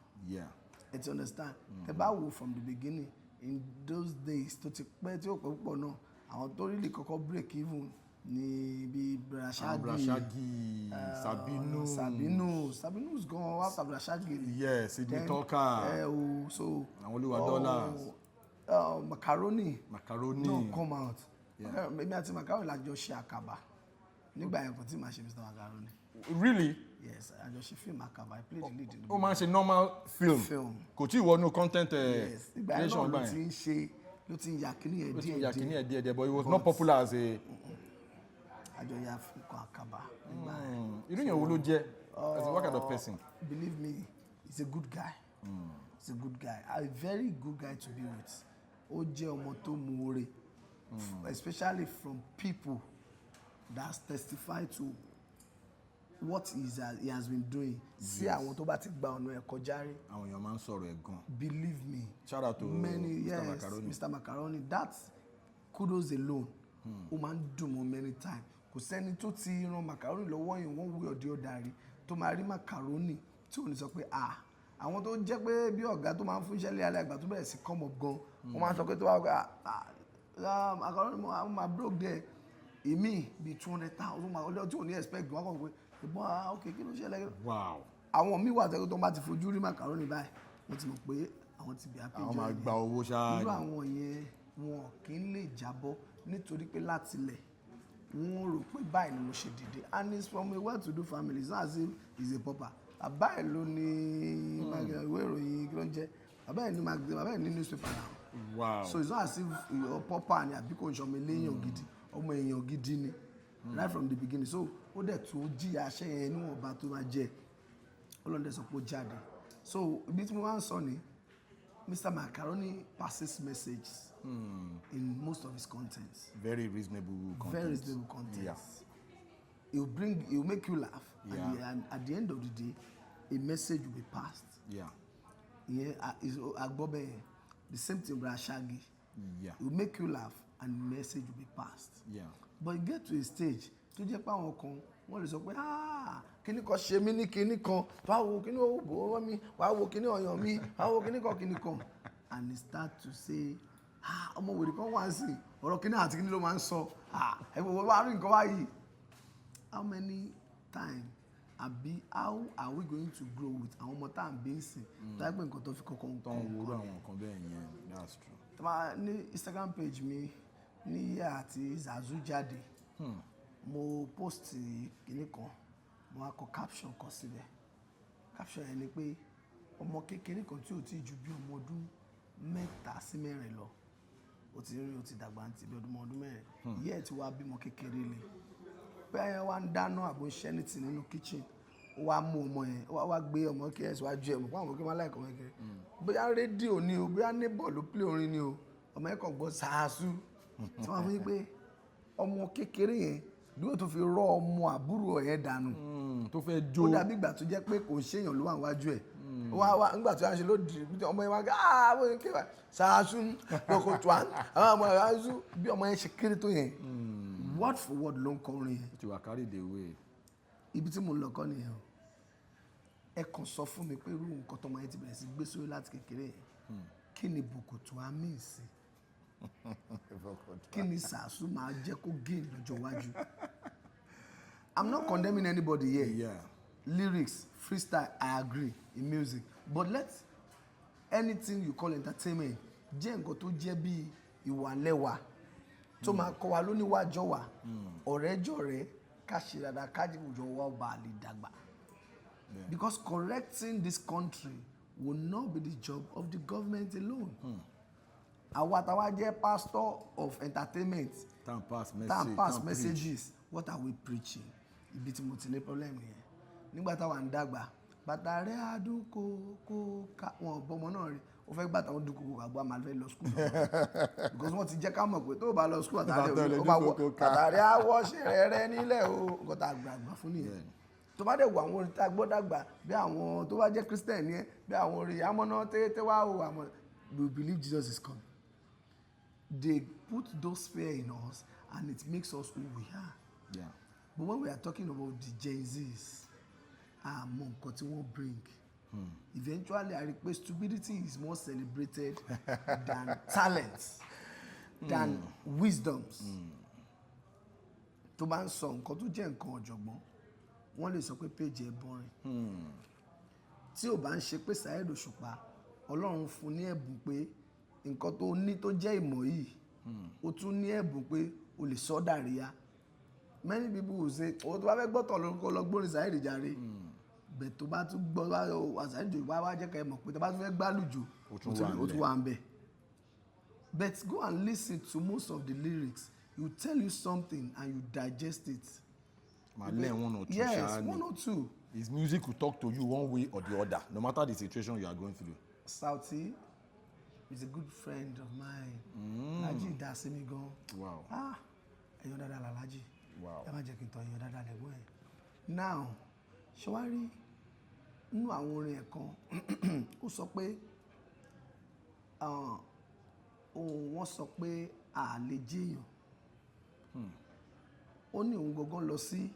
B: Ẹ ti understand? Tẹ bá wo from the beginning, in those days tó ti pẹ́, tí ó pẹ́ púpọ̀ náà, àwọn tó really kọ́kọ́ break even ní bí
A: Àwọn
B: Brashagi,
A: Brashagi, Sabinu.
B: Sabinu, Sabinu gan after Brashagi ni.
A: Yeah, Sydney
B: Then,
A: Talker.
B: ẹ o, so
A: Àwọn Olúwa Dollars.
B: Macaroni
A: Macaroni.
B: no come out. Èmi àti Macaroni la jọ ṣe Àkàbà nígbà yẹn, kò tí màá ṣe Mr Macaroni.
A: Really?
B: Yes, a jọ ṣe fíìmù Àkàbà. I played the lead in the
A: Ó máa ń ṣe normal film.
B: Film.
A: Kò tí ì wọnú content
B: Yes, ìgbà yẹn
A: creation
B: náà
A: gbà
B: ló ti
A: yẹn.
B: ń ṣe, ló ti ń ya kíní yẹn
A: Ó ti
B: díẹ̀
A: ya kíní
B: díẹ̀.
A: ẹ̀ díẹ̀ díẹ̀, but he was not popular as a.
B: A jọ ya fíìmù kan Àkàbà nígbà yẹn.
A: Irú yẹn wo ló jẹ́? As in, what kind of person?
B: Believe me, he's a good guy. He's a good guy, a very good guy to be with. Ó jẹ́ ọmọ tó moore, especially from people that testify to what he has been doing sí àwọn tó bá ti gba ọ̀nà ẹ̀ kọjá rí.
A: Àwọn èèyàn máa ń sọ̀rọ̀ ẹ̀ gan.
B: Believe me.
A: Shout out to
B: Many.
A: Mr.
B: Yes.
A: Macaroni.
B: Mr Macaroni, that kudos alone, ó máa ń dùn mọ́ many times. Kò sẹ́ni tó ti ran Macaroni lọ́wọ́ in one way or the other rí tó máa rí Macaroni tí ò ní sọ pé, ah, àwọn tó jẹ́ pé bí ọ̀gá tó máa ń fún iṣẹ́ lé alẹ́ àgbà tó bẹ̀rẹ̀ sí come up gan, wọ́n máa ń sọ pé tó wá pé, ah ah, Macaroni mo máa broke there, èmi bíi 200,000 máa ọjọ́ tí ò ní expect gan, wọ́n kàn pé ìbọn, ah, ok, kí ló ṣẹlẹ̀? Àwọn míì wà tẹ́lẹ̀ tó bá ti fojú rí Macaroni báyìí, wọ́n ti mọ̀ pé àwọn ti bí happy.
A: Àwọn máa
B: Joy
A: gba owó ṣáá.
B: Irú àwọn yẹn, wọn kì í lè jábọ́ nítorí pé látilẹ̀ wọ́n rò pé báyìí ni mo ṣe dìde, and he's from a well-to-do family. It's not as if he's a pauper. Bàbá ẹ̀ ló ní ìwé ìròyìn, kí ló ń jẹ́, bàbá ẹ̀ ní magazine, bàbá ẹ̀ ní newspaper now. So it's not as if pauper ni àbí kò ń ṣe ọmọ eléyàn gidi. Ọmọ èèyàn gidi ni right from the beginning. So ó dẹ̀ tó jìyà aṣẹ́ yẹn níwọ̀nba tó máa jẹ, Ọlọ́run dẹ̀ sọ pé ó jáde. So ibi tí mo máa ń sọ ni, Mr Macaroni passes messages in most of his contents.
A: Very reasonable content.
B: Very reasonable content. He will make you laugh and at the end of the day, a message will be passed. Ìyẹn is agbọ́bẹ̀ yẹn. The same thing with Ashagi. It will make you laugh and message will be passed. But you get to a stage tó jẹ́ pé àwọn kan wọ́n lè sọ pé, ah, kíní kan ṣe mí ní kíní kan, wàá wo kíní òbò ọwọ́ mi, wàá wo kíní ọyàn mi, wàá wo kíní kan kíní kan, and he start to say, ah, ọmọ wèrè kan wá sí ọ̀rọ̀ kíní àti kíní ló máa ń sọ. Ah, ẹ wò wá rí nǹkan báyìí. How many times Àbí how are we going to grow with àwọn ọmọ tá à ń bí ń sìn, tó yẹ pé nǹkan tó fi kọ́kọ́ ń
A: Tó
B: kọ́
A: ń worú àwọn nǹkan bẹ́ẹ̀ yẹn, that's true.
B: Tó máa ní Instagram page mi ní year àti Zazu jáde, mo post kinní kan, mo wá kọ caption kan síbẹ̀. Caption yẹn ni pé ọmọ kékeré kan tí ò tí ju bí ọmọ ọdún 3 sí 4 lọ, ó ti rí, ó ti dàgbà ní ti bí ọdún 4, ìyá ẹ̀ ti wá bímọ kékeré le pé ẹ wá ń dáná àbò ń ṣẹ́ ní tì nínú kitchen. Ó wá mú ọmọ yẹn, ó wá gbé ọmọ kékeré síwájú ẹ̀, mọ̀ pé àwọn kékeré máa láìkọ́ ọmọ kékeré. Bóyá rédíò ni o, bóyá neighbor ló play orin ni o, ọmọ yẹn kàn gbọ́ Zazu tí wọ́n fún yín pé ọmọ kékeré yẹn dúró tó fi rọ́ ọmọ àbúrò yẹn dànù.
A: Tó fẹ́ jó.
B: Ó dàbí ìgbà tó jẹ́ pé kò ṣèyàn ló wà níwájú ẹ̀. Wá wá nígbà tó yà ń ṣe ló dì í, ọmọ yẹn wá gá, ah, wọ́n ké wá Zazu lóko tó wá àwọn ọmọ Zazu. Bí ọmọ yẹn ṣe kéré tó yẹn, word for word ló ń kọrin yẹn.
A: Ó ti wà carried away.
B: Ibi tí mo ń lọ kọ́ nìyẹn o. Ẹ kàn sọ fún mi pé irú nǹkan tọmọ yẹn ti bẹ̀rẹ̀ sí gbé sórí láti kékeré yẹn, kí ni bòkòtò àmì sí, kí ni Zazu máa jẹ́ kó gain lọ́jọ́ iwájú? I'm not condemning anybody here. Lyrics, freestyle, I agree in music, but let anything you call entertainment jẹ́ nǹkan tó jẹ́ bí ìwà lẹ́wà tó máa kọ́ wa lóníwájọ́ wa, ọ̀rẹ́jọ̀rẹ́, ká ṣe dáadáa, ká jìjọ wa bá lè dàgbà, because correcting this country will not be the job of the government alone. Àwa táwa jẹ́ pastor of entertainment,
A: Tan pass message.
B: Tá ń pass
A: Tan preach.
B: messages, what are we preaching? Ibi tí mo ti ní problem nìyẹn. Nígbà táwa ń dàgbà, bàtà rẹ̀ á dún kó kó ká, wọn ò bọ́mọ náà rí ó fẹ́ gbàtà wọn dún kó kó ká gbọ́, àmà fẹ́ lọ school, because wọ́n ti jẹ́ ká mọ̀ pé tó o bá lọ school, bàtà
A: Bàtà
B: rẹ̀
A: rẹ̀
B: ó bá
A: dún
B: wọ
A: kó kó ká.
B: Bàtà rẹ̀ á wọ́ ṣe rẹ̀ nílẹ̀ o. Nǹkan tá a gbàgbà fún nìyẹn. Tó bá dẹ̀ wọ àwọn orin tá a gbọ́ dàgbà, bí àwọn tó bá jẹ́ Christian yẹn, bí àwọn orin amọ̀nà tètè wá o, àmọ́ we believe Jesus is coming. They put those fear in us and it makes us who we are. But when we are talking about the Gen Zs, àmọ́ nǹkan tí wọ́n bring. Eventually, I rí pé stupidity is more celebrated than talent, than wisdoms. Tó bá ń sọ nǹkan tó jẹ́ nǹkan ọ̀jọ̀gbọ́n, wọ́n lè sọ pé page ẹ̀ boring. Tí ò bá ń ṣe pé Saheed Òṣùpá, Ọlọ́run fún ní ẹ̀bùn pé nǹkan tó ní tó jẹ́ ìmọ̀ yìí, ó tún ní ẹ̀bùn pé o lè sọ dàríyá. Many people will say owó tó bá fẹ́ gbọ́tọ̀ lórúkọ lọ gbórin Saheed jàre bẹ̀. Tó bá tún gbọ́ wá Saheed Òṣùpá wá jẹ́ ká ẹ mọ̀ pé tó bá tún fẹ́ gbálùjò,
A: Ó tún wà
B: ó tún
A: ńbẹ̀.
B: wà ń bẹ̀. But go and listen to most of the lyrics, he will tell you something and you digest it.
A: Máa learn one or two.
B: Yes.
A: Ṣáá ni.
B: One or two.
A: His music will talk to you one way or the other, no matter the situation you are going through.
B: Sauti is a good friend of mine. Alhaji dá sí mi gan. Ah, ẹ̀yàn dáadáa làlájì. Ẹ má jẹ́ kí n tọ́, ẹ̀yàn dáadáa lẹ́gbọ́n ẹ̀. Now, ṣé wàá rí nínú àwọn orin ẹ̀ kan, ó sọ pé ohun wọ́n sọ pé a lè jẹ́yàn. Ó ní òun gangan lọ sí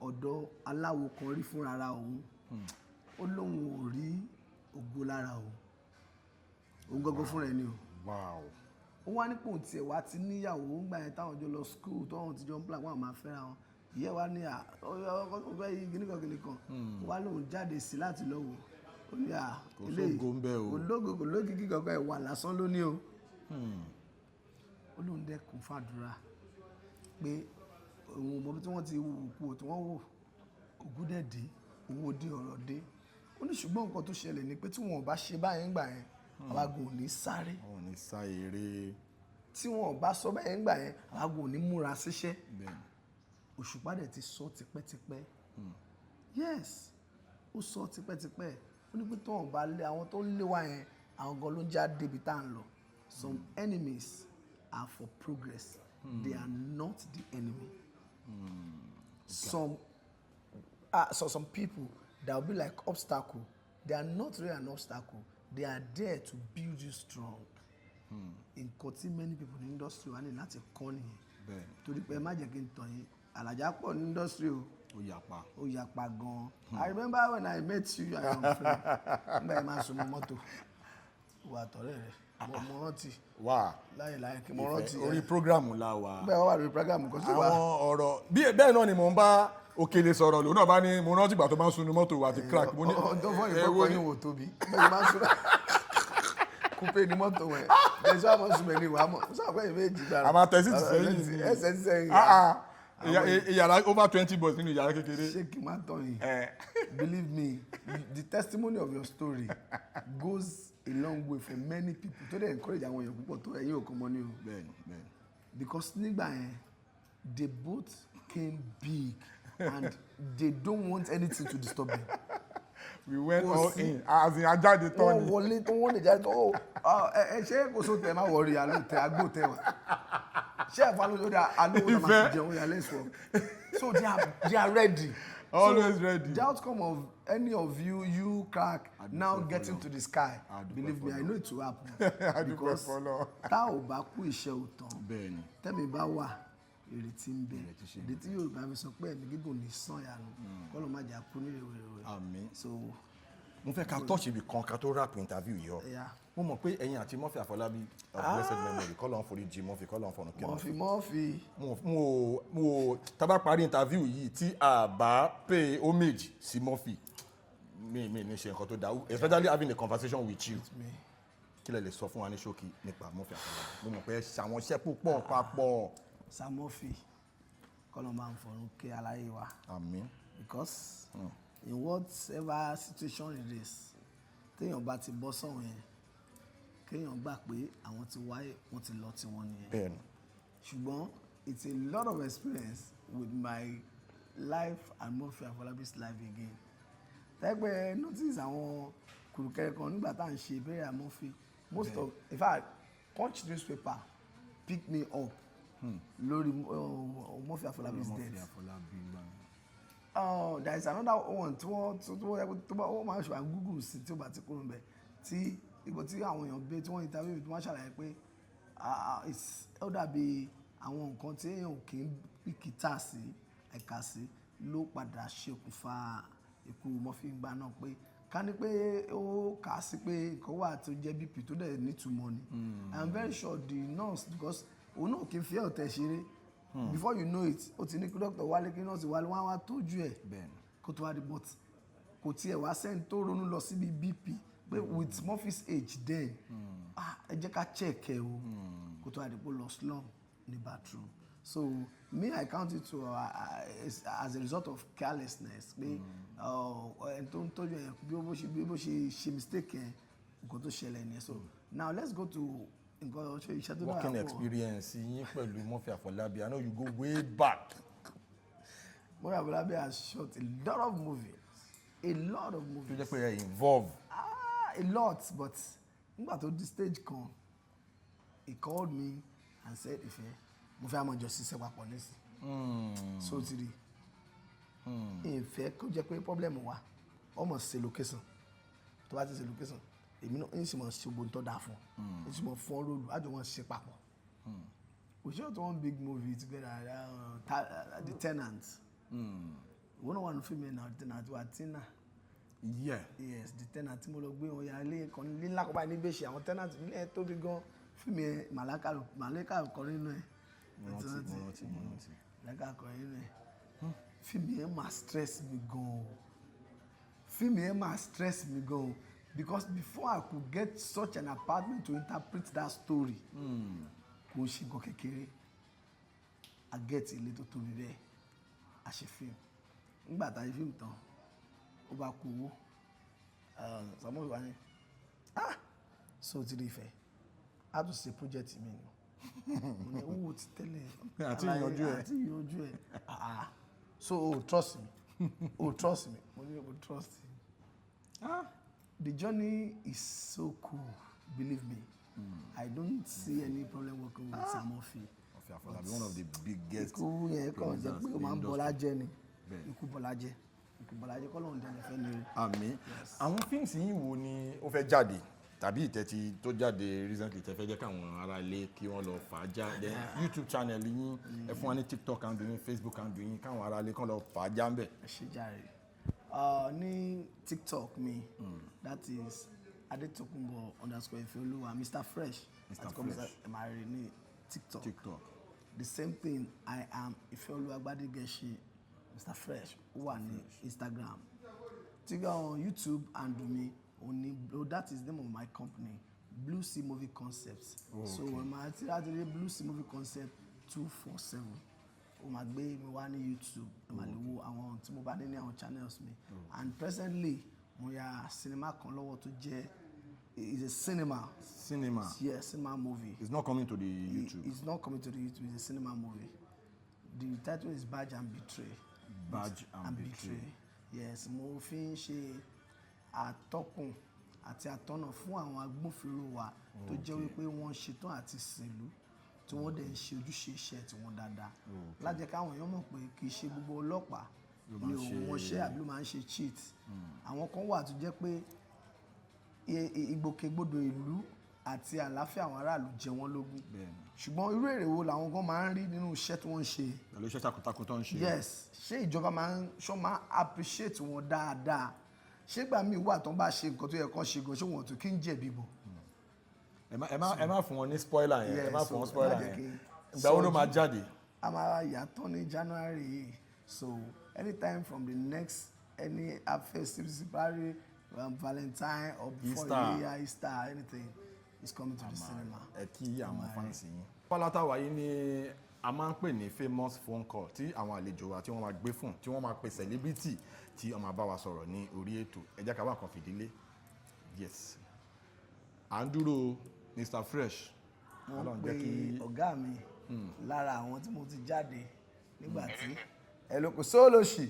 B: ọ̀dọ̀ aláwo kan rí fúnra òun. Ó lóun ò rí ògo lára òun, òun gangan fúnra ẹni o. Ó wá nípò tiẹ̀ wá ti níyàwó ńgbà yẹn táwọn jọ lọ school, táwọn ti jọ ń plan wọn máa fẹ́ra wọn. Ìyẹn wá ní à ọgbẹ́ yìí kìnnìkan kìnnìkan, ó wá lóun jáde sí láti lọ wò ó, ní à
A: Kò sógo ńbẹ̀ o.
B: Kò lógo, kò lókìkí kankan, ìwà lásán ló ní o. Ó lóun dẹ́kun fàdúrà pé òun ò mọ bí tí wọ́n ti wù kú tí wọ́n wò ògùn dẹ̀ dé, owó dé, ọ̀rọ̀ dé. Ó ní ṣùgbọ́n nǹkan tó ṣẹlẹ̀ ni pé tí wọn ò bá ṣe báyìí ńgbà yẹn, àwa gan ò ní sáré.
A: Wọn ò ní sá eré.
B: Tí wọn ò bá sọ bẹ́ẹ̀ ńgbà yẹn, àwa gan ò ní múra síṣẹ́. Òṣùpá dẹ̀ ti sọ tipẹ́tipẹ́. Yes, ó sọ tipẹ́tipẹ́. Ó ní pé tí wọn bá lé àwọn tó ń lé wa yẹn, àwọn gan ló ń já débi tá à ń lọ. Some enemies are for progress, they are not the enemy. So some people that will be like obstacle, they are not really an obstacle, they are there to build you strong. Nǹkan tí many people ní industry wa ní láti kọ́ nìyẹn. Torí pé ẹ má jẹ́ kí n tàn yín, àlàjá pọ̀ ní industry o.
A: Ó yapa.
B: Ó yapa gan. I remember when I met you and your friend nígbà yẹn, máa sùn mọ́ mọ́tò wà tọ̀rẹ́ rẹ̀, mo rántí.
A: Wà.
B: Láyé láyé kí mo rántí.
A: Orí program la wà.
B: Nígbà yẹn wà lórí program kan sí wa.
A: Àwọn ọ̀rọ̀ bí bẹ́ẹ̀ náà ni mò ń bá Òkèlè sọ̀rọ̀ lòun náà bá ní, mo rántí ìgbà tó máa ń sunu mọ́tò àti crack. Mo ní
B: Ọ̀dọ́ fún
A: èwo
B: ìfọkàn
A: ni?
B: yín wò tóbi bẹ́ẹ̀ máa ń sún coupe ní mọ́tò wẹ̀ bẹ́ẹ̀ sọ àwọn sùn mẹ́rin wàá mọ̀ sọ àpẹẹrẹ méjì gbára.
A: A máa tẹ̀ sí ti sẹ́yìn ni.
B: Ẹsẹ̀ ti sẹ́yìn.
A: Ah, ah. Ìyàrá over 20 boys nínú ìyàrá kékeré.
B: Ṣé kí n má tán yìí?
A: Eh.
B: Believe me, the testimony of your story goes a long way for many people tó dẹ̀ encourage àwọn èèyàn púpọ̀ tó ẹ̀yin ò kàn mọ́ ní o.
A: Bẹ́ẹ̀ni, bẹ́ẹ̀ni.
B: Because nígbà yẹn, they both came big and they don't want anything to disturb them.
A: We went
B: Kò
A: all
B: sí.
A: in, as in ajáde tán
B: Wọ́n
A: ni.
B: wọlé tó wọ́n lè jáde tó ó ẹ ṣé kò sóò tẹ má wọrí àlọ́ tẹ agbó tẹ wá ṣé ẹ̀fọ́ alójó dá alówó náà máa
A: Ìfẹ́.
B: fi jẹun yà, let's work. So they are ready.
A: Always
B: So,
A: ready.
B: the outcome of any of you crack now getting to the sky,
A: Adúpẹ́
B: believe me, I
A: f'Ọlọ́run.
B: know it will happen.
A: Adúpẹ́
B: Because
A: f'Ọlọ́run.
B: tá ò bá kú, iṣẹ́ ò tán.
A: Bẹ́ẹ̀ni.
B: Tẹ́mi bá wà, ìrètí ń bẹ.
A: Ìrètí ṣe ń
B: Ìdí tí Yorùbá fi sọ pé ẹ̀mí gígùn ní sàn yanu kọ́ ló má jà kú ní rèwerèwe.
A: Àmín.
B: So
A: Mo fẹ́ ká touch ibì kan ká tó wrap interview yìí ọ.
B: Yeah.
A: Mo mọ̀ pé ẹ̀yin àti Murphy Àfọlábí of blessed memory, kọ́ ló ń forí jì Murphy, kọ́ ló ń fọ̀nà kí.
B: Murphy, Murphy.
A: Mo tá bá parí interview yìí tí a bá pay homage sí Murphy, mi ní ṣe nǹkan tó dáa, especially having a conversation with you.
B: Me.
A: Kí lẹ lè sọ fún wa ní ṣókí nípa Murphy Àfọlábí? Mo mọ̀ pé ẹ ṣàwọn iṣẹ́ púpọ̀ papọ̀.
B: Sam Murphy, kọ́ ló máa ń fọ̀run ké aláyé wa.
A: Àmín.
B: Because in whatever situation it is, téèyàn bá ti bọ́ sọ̀hún yẹn, kéèyàn gbà pé àwọn ti wáyé, wọ́n ti lọ tiwọn nìyẹn. Ṣùgbọ́n it's a lot of experience with my life and Murphy Afolabi's life again. Tẹ́gbẹ́ notice àwọn kùrùkẹ́rẹ́ kan nígbà tá à ń ṣe burial Murphy. Most of, in fact, Punch newspaper pick me up lórí Murphy Afolabi's
A: Murphy
B: death.
A: Àfọlábí gbà.
B: Oh, there is another one tí wọ́n tí wọ́n tó bá wọ́n máa ń ṣe wà Google sí tí ó bá ti kúrò níbẹ̀, tí ìgbà tí àwọn èèyàn gbé tí wọ́n interview, tí wọ́n ṣàlàyé pé ó dàbí àwọn nǹkan tí èèyàn ò kì í bìkítà sí ẹ̀ka sí ló padà ṣokùnfà ikú Murphy gbà náà, pé ká ní pé ó kà á sí pé nǹkan wà tó jẹ́ BP tó dẹ̀ nítumọ̀ ni. I am very sure the nurse, because òun náà kì í fi ọ̀tẹ̀ ṣeré, before you know it, ó ti ní kí doctor wálé, kí nurse wálé, wọ́n á wá tọ́jú ẹ̀ kó tó wá di. But kò tiẹ̀ wá sẹ́ni tó ronú lọ síbi BP pé with Murphy's age then, ah, ẹ jẹ́ ká check ẹ o, kó tó wá di pé ó lọ slum ní bathroom. So me, I count it to as a result of carelessness, pé ẹni tó ń tọ́jú ẹ̀ bí ó ṣe ṣe mistake yẹn, nǹkan tó ṣẹlẹ̀ nìyẹn. So now let's go to nǹkan ṣe iṣẹ́ tó dára
A: Working
B: pọ̀.
A: experience yín pẹ̀lú Murphy Àfọlábí, I know you go way back.
B: Murphy Afolabi has shot a lot of movies, a lot of
A: Tó
B: movies.
A: jẹ́ pé ẹ involve.
B: Ah, a lot, but nígbà tó di stage kan, he called me and said, "Ìfẹ́, mo fẹ́ àmọ́ jọ ṣiṣẹ́ papọ̀ nísìn." So ti rí ìfẹ́ kó jẹ́ pé problem wa ọmọ ṣe location, tó bá ti ṣe location, èmi náà ń sì mọ̀ ṣe gbogbo tó dáa fún un, ń sì mọ̀ fún ọ role, àjọ wọn ṣe papọ̀. We shot one big movie together, The Tenant. Ìwọ náà wà ní fíìmù yẹn náà, The Tenant wa Tina. Yes, The Tenant tí mo lọ gbé wọn ya ilé kan ní ńlá kan báyìí ní bẹ́sẹ̀ àwọn tenant ilé ẹ̀ tóbi gan. Fíìmù yẹn, Màláka, Màláka kọrin nínú ẹ̀.
A: Mo rántí, mo rántí, mo rántí.
B: Màláka kọrin nínú ẹ̀. Fíìmù yẹn máa stress mi gan o, fíìmù yẹn máa stress mi gan o, because before I could get such an apartment to interpret that story, kò ṣe nǹkan kékeré. I get ilé tó tóbi bẹ́ẹ̀, a ṣe fíìmù. Nígbà tá a ṣe fíìmù tán, ó bá kú owó. Samuel wà ní, "Ah, so ti rí ìfẹ́, a tún ṣe project mi ni." Mo ní owó ti tẹ́lẹ̀.
A: Àti ìyanjú ẹ̀.
B: Àti ìyanjú ẹ̀. "Ah, so o trust me, o trust me." Mo ní o trust you. The journey is so cool, believe me. I don't see any problem working with Samofi.
A: Murphy Afolabi, one of the biggest
B: Ikú yẹn kàn jẹ́ pé ó máa ń bọ́lá jẹ́ ni.
A: Bẹ́ẹ̀.
B: Ikú bọ́lá jẹ́, ikú bọ́lá jẹ́, kọ́ lóun dẹ́nu fẹ́ ni.
A: Àmín. Àwọn fíìmù yìí wo ni ó fẹ́ jáde tàbí ìtẹ́tí tó jáde recently tẹ́ fẹ́ jẹ́ káwọn ará ilé kí wọ́n lọ fà á já? Then YouTube channel yín, ẹ fún wa ní TikTok handle yín, Facebook handle yín, káwọn ará ilé kàn lọ fà á já ń bẹ̀.
B: Ẹ ṣe jàre. Ní TikTok mi, that is Adetokunbo_Ifeoluwa Mr Fresh.
A: Mr.
B: Àti kọ́
A: Fresh.
B: Mr. Emari ní TikTok.
A: TikTok.
B: The same thing, I am Ifeoluwa Gbadegesin. Mr Fresh ó wà ní Instagram, tí on YouTube handle mi òun ni, oh, that is the name of my company, Blue Sea Movie Concepts. So ẹ máa ti láti rí Blue Sea Movie Concept 247, ó máa gbé mi wá ní YouTube. Ẹ máa lè wo àwọn tí mo bá ní ní àwọn channels mi. And presently, mo ya cinema kan lọ́wọ́ tó jẹ́, is a cinema.
A: Cinema?
B: Yes, cinema movie.
A: It's not coming to the YouTube?
B: It's not coming to the YouTube. It's a cinema movie. The title is Badge and Betray.
A: Badge and Betray.
B: Yes, mo fi ń ṣe atọ́kùn àti atọ́nà fún àwọn agbófinró wa tó jẹ́ wípé wọ́n ṣetán àti sìnlú, tí wọ́n dẹ̀ ń ṣe ojúṣe iṣẹ́ tiwọn dáadáa, lájẹ́ káwọn èèyàn mọ̀ pé kì í ṣe gbogbo ọlọ́pàá
A: Ló máa
B: ni
A: ń
B: òun
A: ṣe-
B: mọṣẹ́ àbí ló máa ń ṣe cheat. Àwọn kan wà tó jẹ́ pé ìgbòkègbodò ìlú àti àlàáfíà àwọn aráàlú jẹ wọ́n lógún. Ṣùgbọ́n irú èrè wo làwọn gan máa ń rí nínú iṣẹ́ tí wọ́n ń ṣe?
A: Pẹ̀lú iṣẹ́ takuntakun tó ń ṣe.
B: Yes, ṣé ìjọba máa ń ṣọ́, máa appreciate wọn dáadáa? Ṣé gbà míì wà tó ń bá ṣe nǹkan tó yẹ kán ṣe gan, ṣé wọn ò tún kí ń jẹ̀bi bọ̀?
A: Ẹ má fún wọn ní spoiler yẹn. Ẹ má fún wọn
B: So,
A: spoiler
B: ẹ má jẹ́
A: yẹn.
B: kí-
A: Ìgbà wo ló máa jáde?
B: A máa yà tán ní January yìí, so anytime from the next any festive, Valentine or before
A: Easter.
B: Iléyá, Easter, anything is coming to the cinema.
A: Ẹ kí àwọn fans yín. Pálátà wáyé ni a máa ń pè ní famous phone call, tí àwọn àlejò wa tí wọ́n máa gbé fún, tí wọ́n máa pe celebrity tí wọ́n máa bá wa sọ̀rọ̀ ní orí ètò. Ẹ jẹ́ ká wá nǹkan fìdílé. Yes, à ń dúró Mr Fresh.
B: Wọ́n
A: Ọlọ́run
B: pe
A: jẹ́ kí
B: ọ̀gá mi lára àwọn tí mo ti jáde nígbà tí ẹ ló kò sóòlòṣì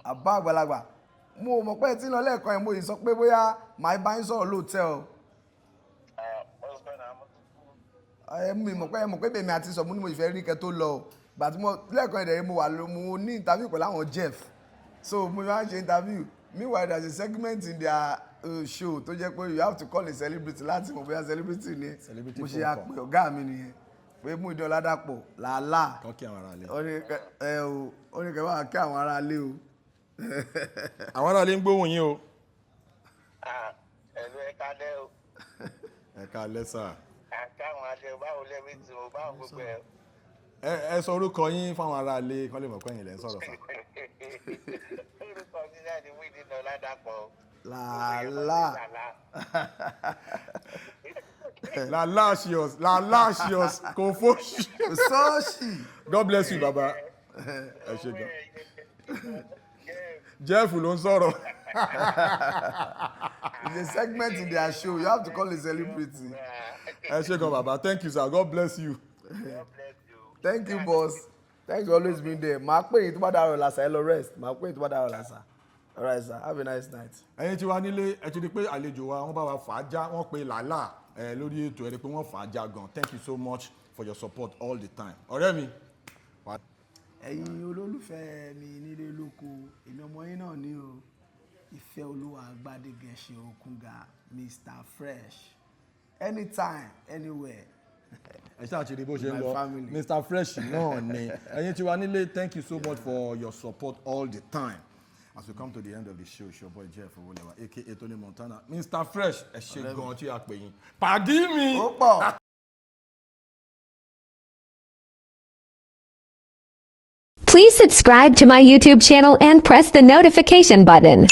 B: àbá àgbàlagbà. Mo mọ̀ pé ẹ ti ń lọ lẹ́ẹ̀kan yẹn, mo yìí sọ pé bóyá màá bá yín sọ̀rọ̀ lóòótẹ́ o. Ẹ mi mọ̀ pé ẹ mọ̀ pé bèmi àti sọ mo ní mo ìfẹ́ rí kẹ́ tó lọ o. Gbà tí mo lẹ́ẹ̀kan ìdẹ̀rẹ̀, mo wà ló mo ní interview pẹ̀lú àwọn Jeff, so mo máa ń ṣe interview. Meanwhile, there is a segment in their show tó jẹ́ pé you have to call a celebrity láti mọ̀ bóyá celebrity ni.
A: Celebrity
B: Mo ṣe
A: phone call.
B: àpè ọ̀gá mi nìyẹn pé Muyideen Ọládàpọ̀ làálàá.
A: Kọ́ kí àwọn ará ilé.
B: Ó ní ẹ o, ó ní kẹ́ bá kí àwọn ará ilé o.
A: Àwọn ará ilé ń gbóhùn yín o.
C: Ah, ẹ̀lú, ẹ kálẹ́ o.
A: Ẹ káalẹ́ sà.
C: Àtàwọn alẹ́ o, báwo lẹ́mí tí o, báwo gbogbo ẹ̀?
A: Ẹ sọ orúkọ yín fáwọn ará ilé kọ́ lè mọ̀ pé ẹ̀yin lẹ́ ń sọ̀rọ̀ sà.
C: Orúkọ mi náà ni Muyideen Ọládàpọ̀ o.
B: Làálàá.
A: Làlàṣíọs, làlàṣíọs kò fóṣì.
B: Kò sọ́ọ̀ṣì.
A: God bless you, baba. Ẹ ṣe gan. Jeff ló ń sọ̀rọ̀.
B: It's a segment in their show, you have to call a celebrity.
A: Ẹ ṣe gan, baba. Thank you, sir. God bless you.
C: God bless you.
B: Thank you, boss. Thanks for always being there. Màá pè yín tó bá dàrọ̀ làṣà. Ẹ lọ rest. Màá pè yín tó bá dàrọ̀ làṣà. All right, sir, have a nice night.
A: Ẹ̀yin tí wà nílé, ẹ ti di pé àlejò wa, wọ́n bá wa fà á já, wọ́n pe làálà ẹ lórí ètò. Ẹ rí pé wọ́n fà á já gan. Thank you so much for your support all the time, ọ̀rẹ́ mi.
B: Ẹ̀yin olólùfẹ́ mi nílé lóko, èmi ọmọ yín náà ní o, Ìfẹ́ Olúwa Gbádégẹṣin Òkúnga, Mr Fresh, anytime, anywhere.
A: Ẹ ṣáà ti rí bó ṣe ń
B: My
A: lọ.
B: family.
A: Mr Fresh náà ni. Ẹ̀yin tí wà nílé, thank you so much for your support all the time. As we come to the end of the show, it's your boy Jeff Owolewa, aka Tony Montana. Mr Fresh, ẹ ṣe gan tí a pè yín, pàdí mi.
B: Ó pọ̀.
D: Please subscribe to my YouTube channel and press the notification button.